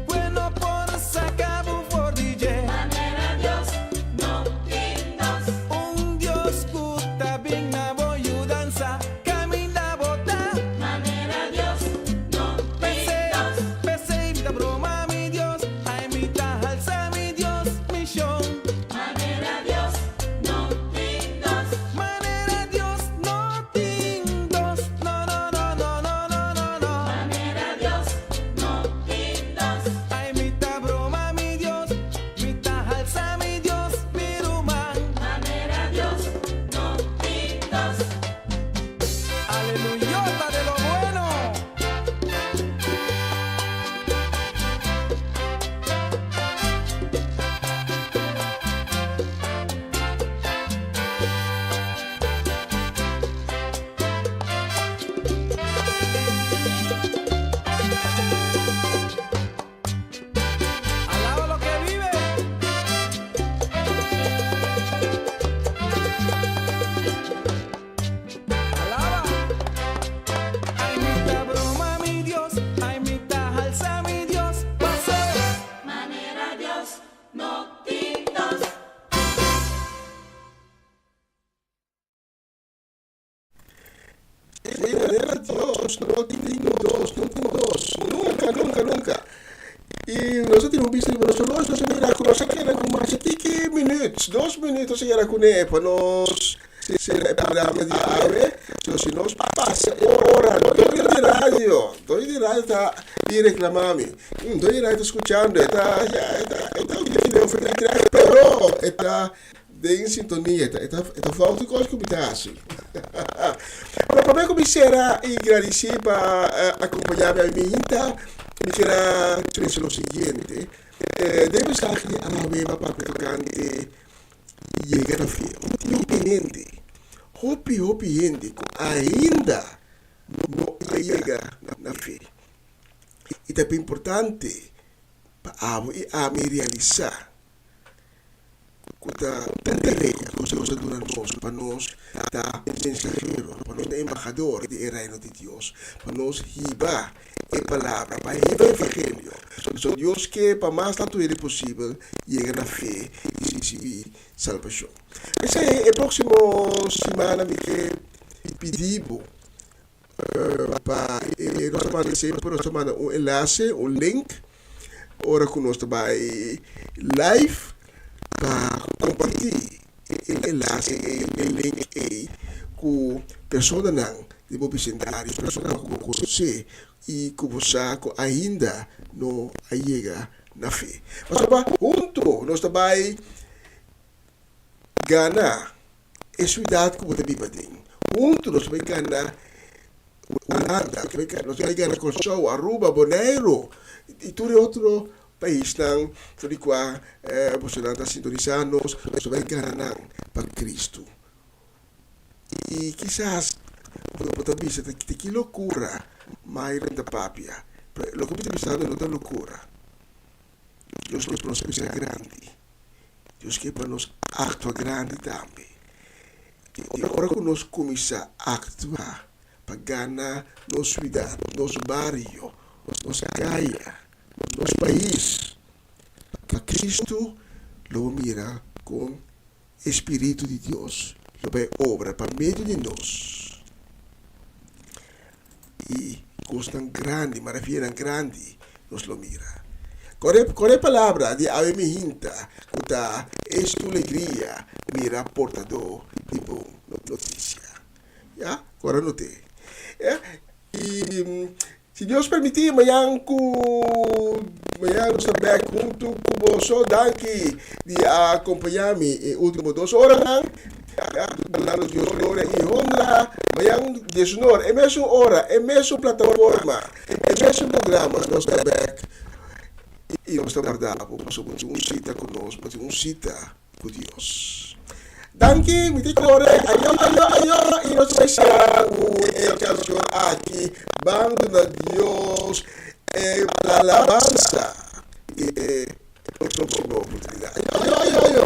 ku e no por saka bo for di dje. Manera Dios no tin dos. Un Dios ku ta bin na bo yudansa, kaminda bo ta. Manera Dios no tin P'esei, dos. p'esei mi ta broma mi Dios, ai mi ta halsa mi Dios, mi shon. Manera Dios no tin dos. Manera Dios no tin dos, no, no, no, no, no, no, no, no. Manera Dios no tin dos. Ai mi ta broma mi Dios, mi ta halsa mi Dios, mi ruman. Manera Dios no tin dos. Aleluyota de lo bueno. Alaba lo que vive. Alaba. Ai mi ta broma mi Dios, ai mi ta halsa mi Dios, paso. Manera Dios no tin dos. Sí, manera Dios no tin dos, no tin dos. Nunka, nunka, nunka. I nos a tira un bista riba nos reloj, nos a mira ku nos a keda ku masha tiki minüt, dos minüt nos a keda kuné pa nos sera e programa di awe. So si nos pasa e ora, doño di radio, doño di radio ta bin reklamá mi. Doño di radio ta skuchando, e ta, ya, e ta, e ta pero e ta Den sintonia e ta e ta fout di kos ku mi ta hasi. Pero promé ku mi sera i gradisí pa akompañá mi ami hinta, mi kier a trese lo siguiente. Den mensahe di awe mi a papia tokante yega na fe. Hopi hopi hende, hopi hopi hende ku ainda no a yega na fe. I ta importante pa abo i ami realisá ku ta tarea ku Dios a duna nos pa nos ta mensahero, pa nos ta embahador di e Reino di Dios, pa nos hiba e palabra, pa hiba e evangelio. Pasobra Dios ke pa mas tantu hende posibel yega na fe i risibí salbashon. P'esei e próksimo simana mi ke pidi bo pa nos ta manda semper nos ta manda un enlase, un link ora ku nos ta bai live pa kompartí e enlase ei, e link ei ku personanan di bo bisindario, personanan ku bo konosé i ku bo sa ku ainda no a yega na fe. Pasobra huntu nos ta bai. gana e siudat ku bo ta biba aden. Huntu nos ta bai gana Hulanda, nos ta bai gana Kòrsou, Aruba, Boneiru i tur e otro paisnan for di kua bosonan ta sintonisá nos. Nos ta bai gana nan pa Kristu. I kisas bo ta bisa ta ki lokura Myron ta papia. Pero loke mi ta bisando no ta lokura. Dios ke pa nos bisa grandi. Dios ke pa nos aktua grandi tambe. I ora ku nos kuminsá aktua pa gana nos siudat, nos bario, nos kaya, nos pais pa Kristu, lo bo mira kon e spiritu di Dios lo bai obra pa medio di nos. I kosnan grandi, maravianan grandi nos lo mira. Kore, kore palabra di awe mi hinta ku ta Es tu legria mira portadó di bon notisia. Ya, kore not'é. Ya, i si Dios permití mañan ku mañan nos ta bèk huntu ku boso. Danki di a kompañá mi e último dos oranan. Ya, duna Dios gloria i honra. Mañan diesunor, e mesun ora, e mesun plataforma, e mesun programa nos ta bèk i nos ta warda bo pasobra bo tin un sita ku nos, bo tin un sita ku Dios. Danki, mi ta kore. Ayo, ayo, ayo, i nos ta sera ku e kanshon aki, Ban duna Dios e alabansa i e próksimo oportunidat. Ayo, ayo, ayo.